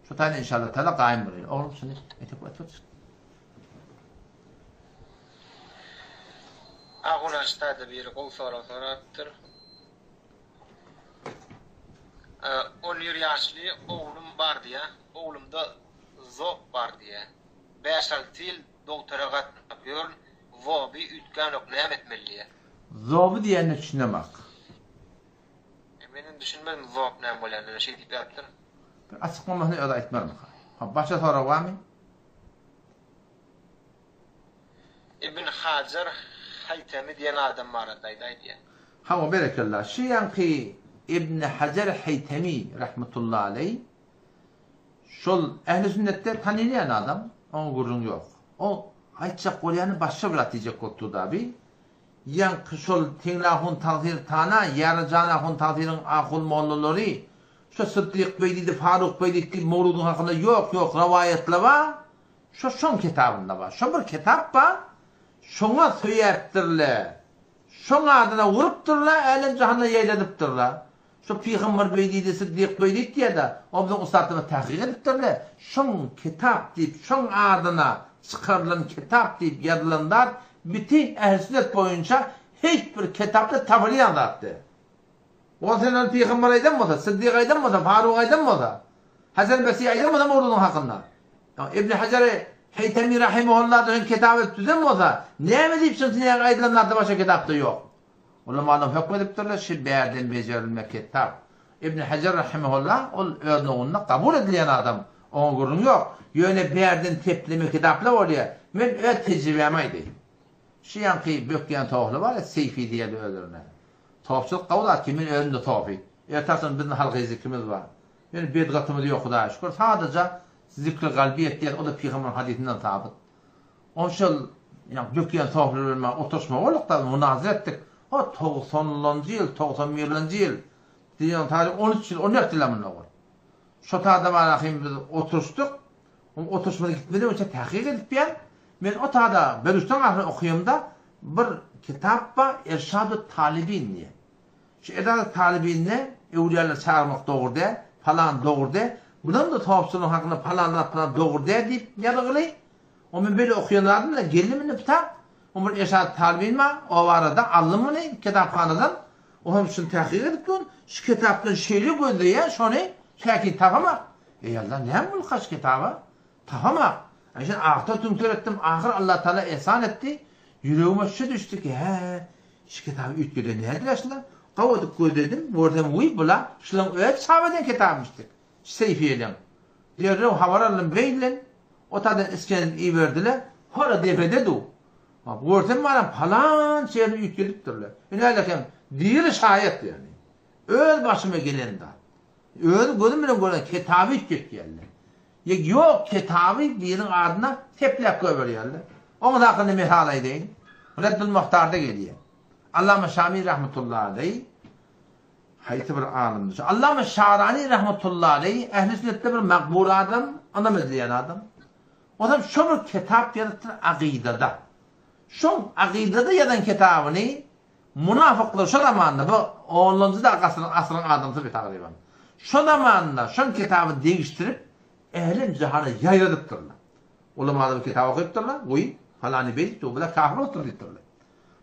Şu taýdan inşallah taala gaýym bolaýyn. Oglum şuny etip otur. Agunaçda-da biri gowy sorag sorapdyr. On bir ýaşly oglum bar diýýä. Oglumda zob bar diýýä. Bäş-alty ýyl dogtora gatnap ýörün, zoby üýtgänok näme etmeli diýýä. Zoby diýenine düşünemak. Menem düşünmedim zob näme bolýanyny şeý diýip ýazypdyr. Bir açyklamasyny özi aýtmarmyka? Hop başga sorag barmy? Ibn Hajar Haýtamy diýen adam barada aýdaý diýýär. Hawa berekella. Şu ýaňky Ibn Hajar Haýtamy rahmetullahi aleý şol ähli sünnetde tanylýan adam, oňa gürrüň ýok. O aýtjak bolýany başga bir zat diýjek bolup durda bi. Ýaňky şol Teňli ahun tagsyr tana, Ýarajan ahun tagsyryň ahun mollalary, şo Syddyk beý diýdi, Faruk beý diýdi diýip mowludyň hakynda ýok ýok rowaýatlar bar. Şo şoň kitabynda bar. Şo bir kitap bar. Şoňa söýäpdirler. Şoň adyna urupdyrlar, älem-jahanda ýaýradypdyrlar. Şo pygamber beý diýdi, Syddyk beý diýdi diýýär-de, o biziň ussatlarymyz tahkyk edipdirler. Şoň kitap diýip, şoň adyna çykarylan kitap diýip ýazylan zat bütin ähli-sünnet boýunça hiç bir kitapda tapylýan zat däl. Ol sen ony pygamber aýdan bolsa, Syddyk aýdan bolsa, Faruk aýdan bolsa, Hasan Basri aýdan bolsa mowzugyň hakynda. Ibn Hajar Heýtemi rahimehullah da şony kitap edip düzen bolsa, näme diýip şuny näge aýdylan zatda başga kitapda ýok. Ulamalar hökm edipdirler, şu bärden bejerilme kitap. Ibn Hajar rahimehullah ol öz nowunda kabul edilýän adam, oňa gürrüň ýok. Ýöne bärden tepleme kitaplar bolýar. Men öz tejribämi aýdaýyn. Şu ýaňky bökýän tohly bar ya, Seýfi diýerler özlerine. Sofçylyk gowy zat ki, men özüm-de sofy. Ertaşdan biziň halky zikrimiz bar. Ýöne bedgatymyz ýok Hudaýa şükür. Sadaja zikri galbi etýäs, o-da pygamberyň hadysyndan sabyt. Ol şol ýa bökýän sofylar bilen maňa oturyşma bolduk-da, munazara etdik. O togsanlanjy ýyl, togsan birlenji ýyl diýen taryh on üç ýyl, on dört ýyl-ä munda bol. Şo tada barahym biz oturyşdyk. Oň oturyşmada gitmeden öňçe tahkyk edipýän. Men o tada Beluşdan ahyry okaýamda bir kitap bar Erşadut Talibin diýen. Şu Erşadut Talibinde öwlüýalar çagyrmak dogry däl, palan dogry däl, budan-da sopçylygyň hakynda palan zat palan dogry däl diýip ýazgyly. O men beýle okaýan zadym bilen geldim indi kitap. O bir Erşadut Talibin bar, o barada aldym muny kitaphanadan. O hem şuny tahkyk edip dur. Şu kitapdan şeýle gözleýän şony täkin tapamak. Eý Allah näme bolduka şu kitaba? Tapamak. Aý şony agtar tüňter etdim, ahyr Allah Taala ehsan etdi. Ýüregime şu düşdi ki, hä, şu kitaby üýtgeden nädiler şular? Gawy edip gözledim, görsem wiý bula şulaň öz çap eden kitabymyşdyk. Şu Seýfiýeleň. Derrew habar aldym beýlden. O taýdan isken iberdiler. Hora depede du. Görsem baram palança ýerini üýtgedipdirler. Ine hälekem diri şaýat ýagny. Öz başyma gelen zat. Özüm gözüm bilen gören kitaby üýtgetýärler. Ýa ýok kitaby biriniň adyna sepläp goýberýärler. Oňa hakynda mysal aýdaýyn. Reddul Muhtarda gelýär. Allama Şami rahmetullahi aleý haýsy bir alymdy? Şu Allama Şarani rahmetullahi aleý ähli sünnetde bir makbul adam, ynam edilýän adam. Onam şo bir kitap ýazypdyr akydada. Şoň akydada ýazan kitabyny Munafyklar şo zamanda, bu onlanjy da asyryň asyryň adamsy bir tagryban. Şo zamanda şoň kitabyny degişdirip älem jahana ýaýradypdyrlar. Ulamalar bu kitaby okypdyrlar, Wiý, falany beýdipdir, bu-da kafir bolupdyr diýipdirler.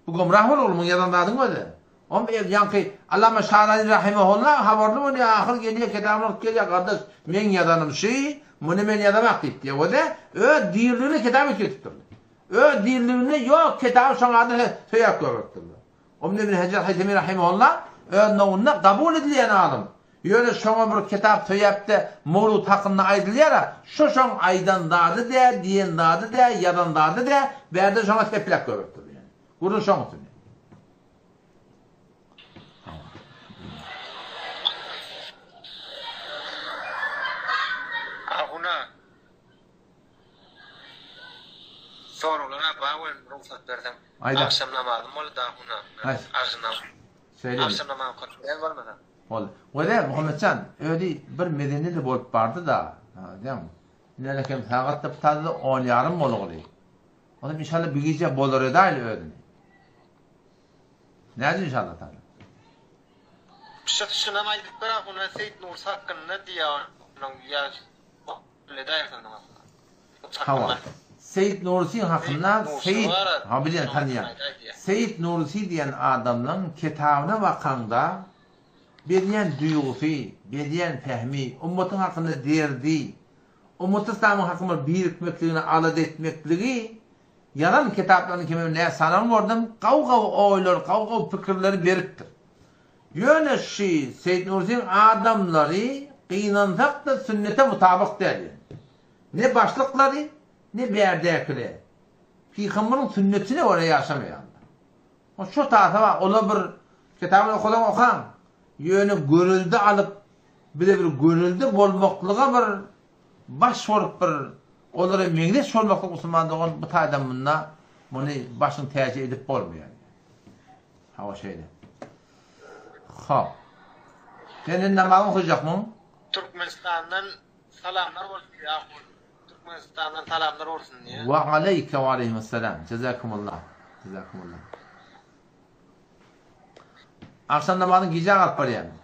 Bu gomrah bolar muň ýazan zadyň özi. Om ýaňky Allama Şarani rahimehulla habarly bolýar, ahyr gelýär kitabyny alyp gelýär, gardaş, meň ýazanym şy, muny men ýazamak diýipdir. Özi öz diriliginde kitap üýtgetipdirler. Öz diriliginde ýok kitaby şoň adyna söýäp görüpdirler. Omda Ibn Hajar Haýtemi rahimehullah öz nowunda gabul edilýän alym. Ýöne şoňa bir kitap söýäpde mowlud hakynda aýdylýara, şo şoň aýdan zady dä, diýen zady dä, ýazan zady dä, bärde şoňa sepläp görüpdirler ýöne. Gürrüň şoň üstünde. Ahuna. Soraglar bar welin rugsat berseň. Aýda. Agşam namazym boldy da huna. Agşam Şeýle. Agşam namazym okadyp bilen bolmasa. Boldy. Wele Muhammetjan özi bir medenili bolup bardy-da. Diýen. Ine kem sagat da tutady on ýarym bolguly. Onam inşallah bir gije bolar edaýly özüni. Näde inşallah taala. Şyh şunam aýdyp ber ahuna Seýit Nursy hakynda diýýär onuň ýa Hawa. Seýit Nursyň hakynda Seýit, ha bilýän tanýan. Seýit Nursy diýen adamlaň kitabyna bakaňda berýän duýgusy, berýän pähimi, ummatyň hakynda derdi, ummaty yslamyň hakynda birikmekligini alada etmekligi ýazan kitaplaryny kemem nä sanan gördüm, gawy-gawy oýlary, gawy-gawy pikirleri beripdir. Ýöne şy Seýit Nursyň adamlary gynansak-da sünnete mutabyk däl ýöne. Ne başlyklary, ne bärdäkiler. Pygambaryň sünnetine görä ýaşamaýarlar. O şo tasa bar, olar bir kitabyny okasaň okaň, ýöne görelde alyp, bize bir görelde bolmaklyga bir baş bolup bir olara meňzeş bolmaklyk musulman dogan bu taýdan munda muny başyň täji edip bolmaýar. Hawa şeýle. Hop. Sen indi namazyň okajakmyň? Türkmenistandan salamlar bolsun ahun. Türkmenistandan salamlar bolsun diýýär. Wa aleýke wa aleýhimessalam. Jazakumullah. Jazakumullah. Agşam namazyň gijä galyp barýarmy?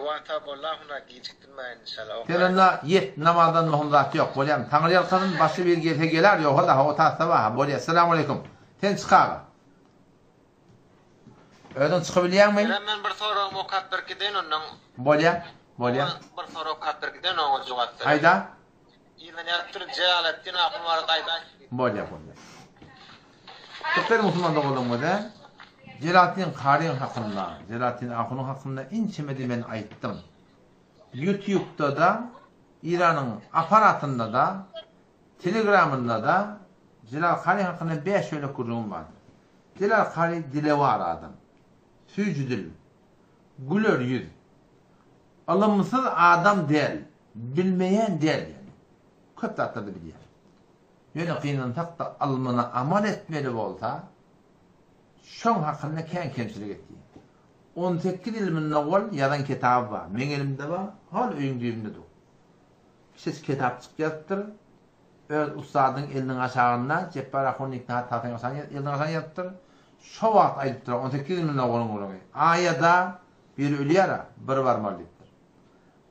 Wata bolla huna gijikdirmäýin inşallah Sen okaýyn. onda ýet namazdan möhüm zat ýok bolýamy Taňry ýalkasyn başga biri gelse geler ýoga-da hawa tasda bar bolýa Salamaleýkum Sen çyk aga Özüň çykybilýäňmi? Menem men bir soragymy okap berip gideýin ondan. Bolýa bolýa. Bir sorag okap berip gideýin oňa jogap ber. Aýda. Yzdan ýazypdyr Jelaletdin ahun barada aýdaý. Bolýa bolýa. Köpler musulman doganlarymyza Jelaletdin Karyň hakynda, Jelaletdin ahunyň hakynda ençemedi men aýtdym. Ýutubda-da, Iranyň aparatynda-da, Telegramynda-da Jelal Kary hakynda bäş bölek gürrüňim bardyr. Jelal Kary dilewar adam. Süýji dil. Güler ýüz. Ylymsyz adam däl. Bilmeýän däl ýöne. Köp zatlary bilýär. Ýöne gynansak-da ylmyna amal etmeli bolsa, şoň hakynda kän kemçilik etýär. 18 ýyl mundan owal ýazan kitaby bar. Meň elimde bar, hol öýüň düýbünde dur. Kiçijik kitapjyk ýazypdyr. Öz ussadynyň eliniň aşagynda, Jepbar ahun Niknahat Tatyň eliniň aşagynda ýazypdyr. Şo wagt aýdypdyr, 18 ýyl mundan owalyň gürrüňi. Aýada biri ölýär-ä, bir barmaly diýipdir.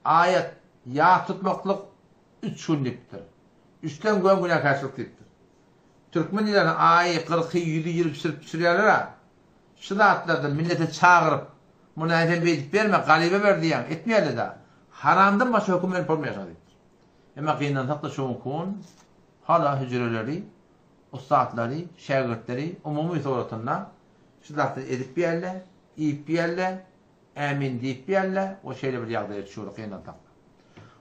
Aýat ýat tutmaklyk üç gün diýipdir. Üçden göm günäkärçilik diýipdir. Türkmen diýleni aýy, kyrky, ýüzi ýyl bişirip düşürýärler-ä. Şu zatlarda millete çagyryp, muny sen beýdip berme, garyba ber diýýäň, etmeýärler-dä. Haramdan başga höküm berip bolmaýar şoňa diýipdir. Emma gynansak-da şu günki gün hala hüjreleri, ussatlary, şägirtleri umumy suratynda şu zatlary edip ýärler, iýip ýärler, Ämin diýip ýärler we şeýle bir ýagdaýa düşüwdi gynansak-da.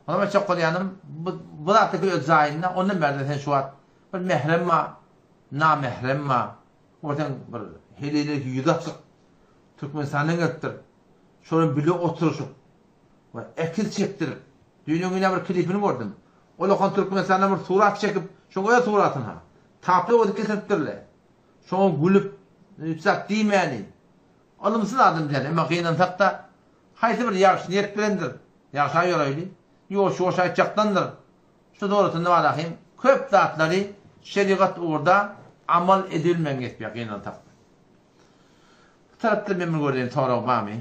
Onam aýtjak bolýanym, bu bu zatdaki öz jaýynda, ondan bärde sen şu wagt bir mährem bar, namährem bar, görseň bir heleýler ýüzi açyk. Türkmenistandan gelipdir. Şolar bile oturyşyp we ekiz çekdirip, düýn-öňňin bir klipini gördüm. Olakan Türkmenistandan bir surat çekip, şoň öz suratyny ha, taply edip getiripdirler. Şoňa gülüp, hiç zat diýmäni. Ylymsyz adam däl, emma gynansak-da, haýsy bir ýagşy niýet bilendir, ýagşa ýoraýly, ýuwaş-ýuwaş aýtjakdandyr. Şu dogrusynda walahym, köp zatlary şerigat ugurda amal edibilmän geçýär, gynansak-da. Bu tarapda men bir göreýin, sorag barmy?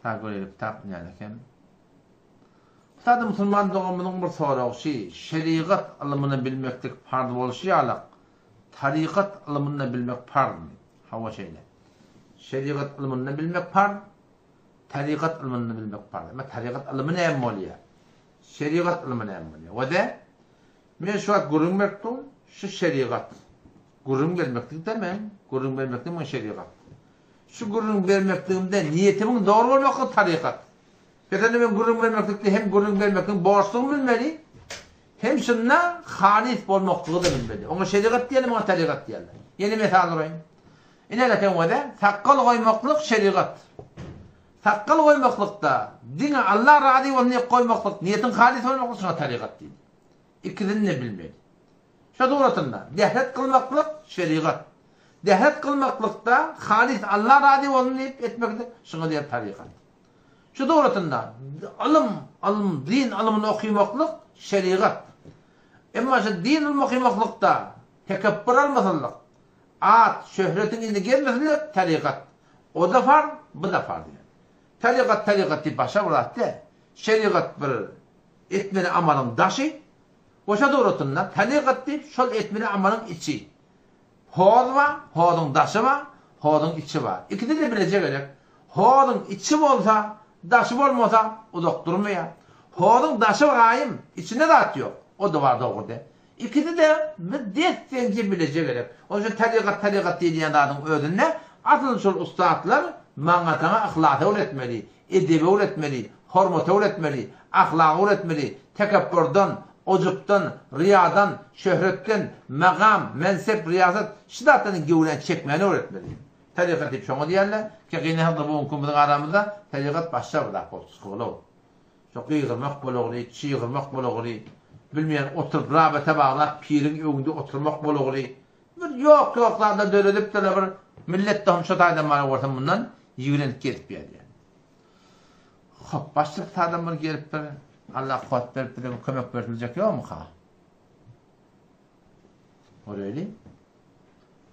Ta göreýli, kitap näme eken? Bu taýda musulman doganymyzyň bir soragy şi, şerigat ylmyny bilmeklik parz bolşy ýalak, tarykat ylmyny-da bilmek parzmy? Hawa şeýle. Şerigat ylmyny-da bilmek parz, tarykat ylmyny-da bilmek parz. Emma tarykat ylymy näme bolýar? Şerigat ylmy näme bolýar? We-de, men şu wagt gürrüň berip durun, şu şerigat. Gürrüň bermeklik-de men, gürrüň bermeklik men şerigat. Şu gürrüň bermekligimde niýetimiň dogry bolmaklygy tarykat. Mesele men gürrüň bermeklikde hem gürrüň bermekligiň borçlugyny bilmeli, hem şunda halys bolmaklygy-da bilmeli. Oňa şerigat diýerler, muňa tarykat diýerler. Ýene mysal uraýyn. Ine eken wede, sakgal goýmaklyk şerigat. Sakgal goýmaklykda diňe Allah razy bolsun diýip goýmaklyk, niýetiň halys bolmaklyk şuňa tarykat diýilýär. Ikisini-de bilmeli. Şo suratynda dehret kylmaklyk şerigat. Dehret kylmaklykda halys Allah razy bolsun diýip etmeklik şuňa diýer tarykat. Şu suratynda ylym, ylym, din ylymyny okymaklyk şerigat. Emma şu din ylmy okymaklykda tekepbür almasynlyk, at, şöhretiň yzyna gezmesinlik tarykat. O-da farz, bu-da farz diýen. Tarykat, tarykat diýip başga bir zat däl. Şerigat bir etmeli amalyň daşy, Goşa dogrusynda tarykat diýip şol etmeli amalyň içi. Hoz bar, hozuň daşy bar, hozuň içi bar. Ikisi-de bileje gerek. Hozuň içi bolsa, daşy bolmasa uzak durmaýar. Hozuň daşy gaýym, içinde zat ýok. O-da bar dogry-da. Ikisi-de bir des-deňje bileje gerek. Onuň üçin tarykat tarykat diýilýän zadyň özünde asyl şol ussatlar maňa-saňa yhlasy öwretmeli, edebi öwretmeli, hormaty öwretmeli, ahlagy öwretmeli, tekepburdan, ujupdan, ryýadan, şöhretden, magam, mensep, ryýasat, şu zatlardan göwräni çekmäni öwretmeli. Tarykat diýip şoňa diýýärler. Ki gynansak-da bu günki biziň aramyzda tarykat başga bir zat bolup çykyp-ow. Şo gygyrmak bolagly, çygyrmak bolagly, bilmeýän oturyp rabete baglap piriň öňünde oturmak bolagly, bir ýok-ýok zatlar döredipdirler bir millet-de hem şo taýdan bara bolsa mundan ýigrenip gezip ýörýär. Hop, başlyk adam bir gelip bir Allah kuwwat berip bize bir kömek berip biljek ýokmyka? Göreli.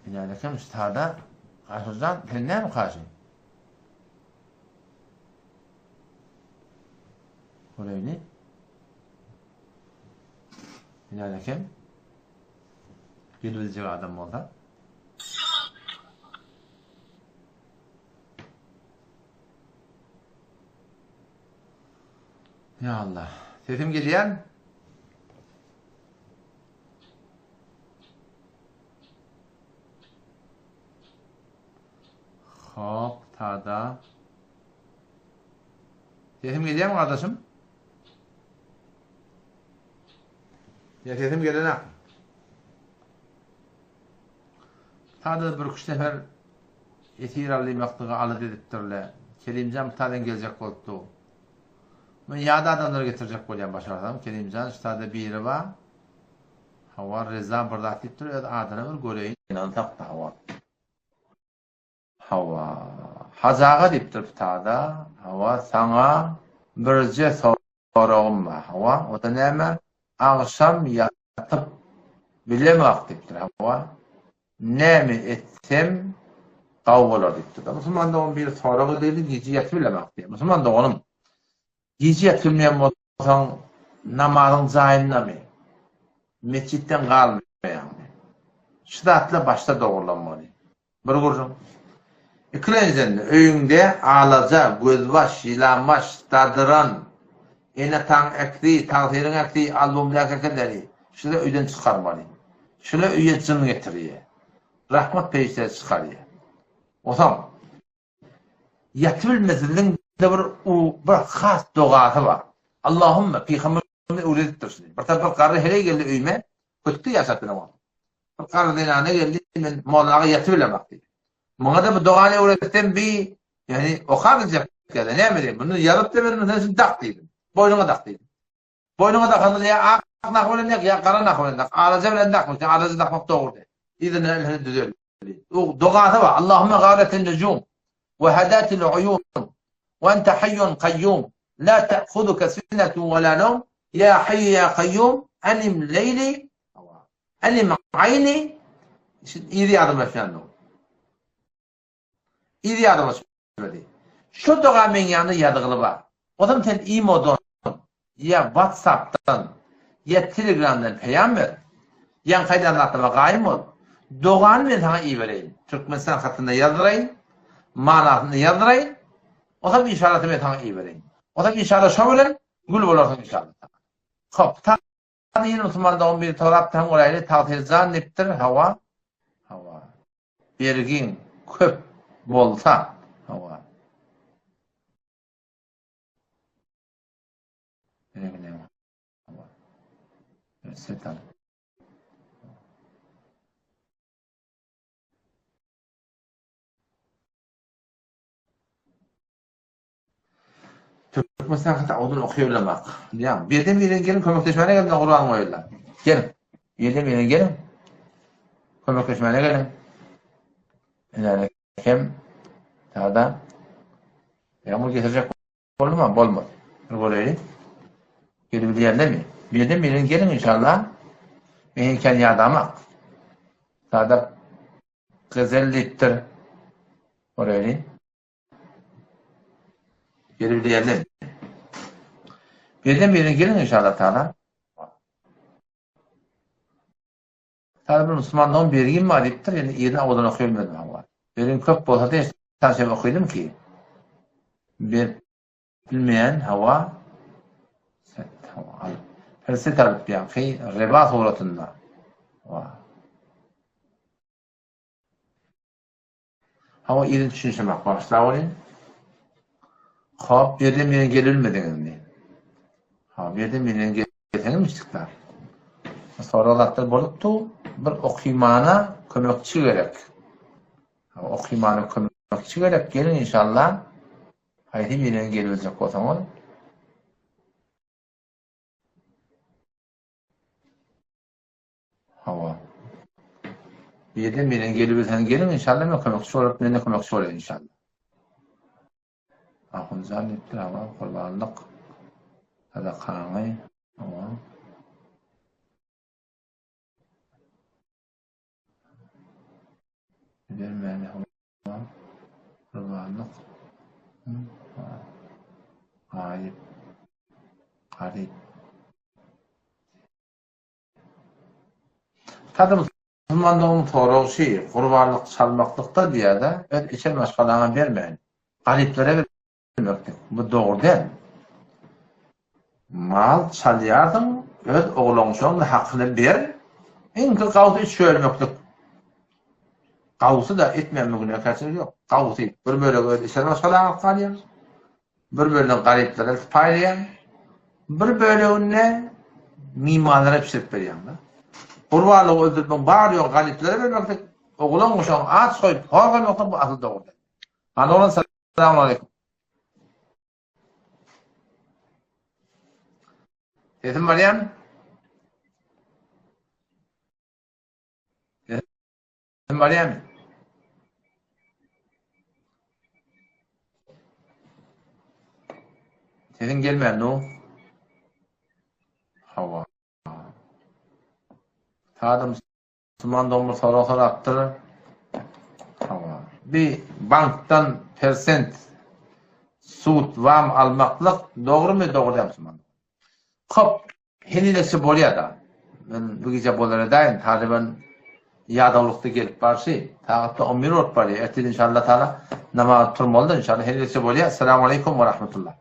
Ine kem şu tada Aşyrjan sen näme kaşy? Göreli. Ine kem. Gelibiljek adam bolsa. Ya Allah. Sesim gelýär? Hop, tada. Sesim gelýärmi gardaşym? Ya sesim gelenak. Sada bir üç sefer esir aldymaklygy alada edipdirler. Kerimjan bu taýdan geljek bolupdy. Men ýada adamlary getirjek bolýan başarsam. Kerimjan şu taýda biri bar. Hawa Reza bir zat diýipdir, öz adyna bir göreýin. Ynansak-da hawa. Hawa. Hajy aga diýipdir bu taýda. Hawa saňa birje soragym bar. Hawa, o-da näme? Agşam ýatyp bilemok diýipdir. Hawa. Näme etsem gawy bolar diýipdir. Musulman dogan biri sorag edildi, gije ýatyp bilemok diýýär. Musulman doganym, gije ýatyp bilmeýän bolsaň, namazyň jaýyndamy? Metjitden galmaýaňmy? Şu zatlar başda dogrulanmaly. Bir gürrüň. Ikilenjiden, öýüňde alaja, gözbaş, ýylanbaş, dadyran, ene-ataň äksi, tagsyryň äksi, albomdaky ekenleri, şular öýden çykarmaly. Şular öýe jyn getirýär. Rahmat perişdesi çykarýar. Onsoň, ýatybilmesizligiň-de bir bir has dogasy bar. Allahümme, pygamberimiz öwredipdir şuny. Bir sapar garry heleý geldi öýüme, kötükde ýaşap bilen wagtym. Bir garry zenana geldi, men molla aga ýatybilemok diýdi. Muňa-da bu dogany öwretsem bi, ýagny okap biljek ýa-da näme diýeyim, muny ýazyp-da berdim, sen şuny dak diýdim. Boýnuňa dak diýdim. Boýnuňa dakanda ýa ak nah bilen dak, ýa gara nah bilen dak. Alaja bilen dakma, çünki alaja dakmak dogry däl. Yzyndan elhili düzeldi. O dogasy bar. Allahümme gâletin nücûm we hedâtil uyûn we ente hayyun kayyûm la te'huzuke sinetun we la newm ya hayyu ya kayyûm enim leyli enim ayni Şimdi yzy ýadyma düşmändir. Yzy ýadyma düşmedi. Şu doga meň ýanymda ýazgyly bar. Ozam sen imodan ýa whatsappdan ýa telegramdan peýam ber. Ýaňky aýdan zatlaryma gaýym bol. Dogany men saňa ibereýin. Türkmenistan hatynda ýazdyraýyn. Manasyny ýazdyraýyn. Ozam inşallah men saňa ibereýin. Ozam inşallah şo bilen gül bolarsyň inşallah. Hop. Ýene musulman dogan biri sorapdyr hem göräýli Tagsyr jan diýipdir hawa hawa bergiň köp bolsa hawa Setan. Türkmenistan hata odun okaýbilemak. Diýýän. Birden birden geliň kömekleşmäne geliň gurban goýarlar. Geliň. Birden birden geliň. Kömekleşmäne geliň. Ine kim? Tada. Ýagmur getirjek boldumy? Bolmady. Bir göreýin. Gelip bilýärlermi? Birden birden geliň inşallah. Men kän ýadamak. Sada Gyzyl diýipdir. Göreýin. Gelip bilýärler. Birden birden geliň inşallah taala. Taala bir musulmandan bergim bar diýipdir, ýöne ýerine owadan okaýbilmedim hawa. Bergim köp bolsa da tanşam okydym ki. Berip bilmeýän hawa set hawa alyp. Perset alyp ýaňky reba suratynda. Hawa. Hawa yzyny düşünişemak bagyşla welin. Hop ýerden birden gelibilmediňiz indi. Hop ýerden birden gelseňiz işdikler. Sorag zatlar bolupdy. Bir okymana kömekçi gerek. Hawa okymana kömekçi gerek. Geliň inşallah. Haýsy birden gelibiljek bolsaňyz. Hawa. Birden birden gelibilseň geliň inşallah men kömekçi bolup men-de kömekçi bolaýyn inşallah. Ahunjan diýipdir hawa gurbanlyk sadakaňy hawa. Bermäni hawa gurbanlyk gaýyp garyp Sada musulmanlygyň soragy şi, gurbanlyk çalmaklykda diýýärde, öz içen maşgalaňa bermän, garyplara bermeklik, bu dogry däl. Mal çalýarsyň, öz oglanşaň hakyny ber, iňki gawsy üç bölmeklik. Gawsy da etmän günäkärçilik ýok. Gawsy bir bölegi öz içen maşgalaňa alyp galýaň. Bir bölegini garyplara paýlaýaň, bir bölegini mymanlara bişirip berýäň-de. Gurbanlygy öldürmegiň bary-ýogy garyplara bermeklik, oglan-uşagyňy aç goýup, hor goýmaklyk bu asyl dogry däl. Hany oglan salamaleýkum. Sesim barýamy? Sesim barýamy? Sesiň gelmän du. Hawa. Sada musulman dogan bir sorag sorapdyr. Hawa. Bir bankdan persent sud wam almaklyk dogrymy dogry däl musulman. Hop, Henizçe bolýa-da. Men bu gije bolar edäýin, Talyban ýadawlykda gelip barşy. Sagatda on bir bolup barýa. Ertir inşallah taala namaza turmalydyr inşallah. Henizçe bolýa. Essalamu aleýkum we rahmetullah.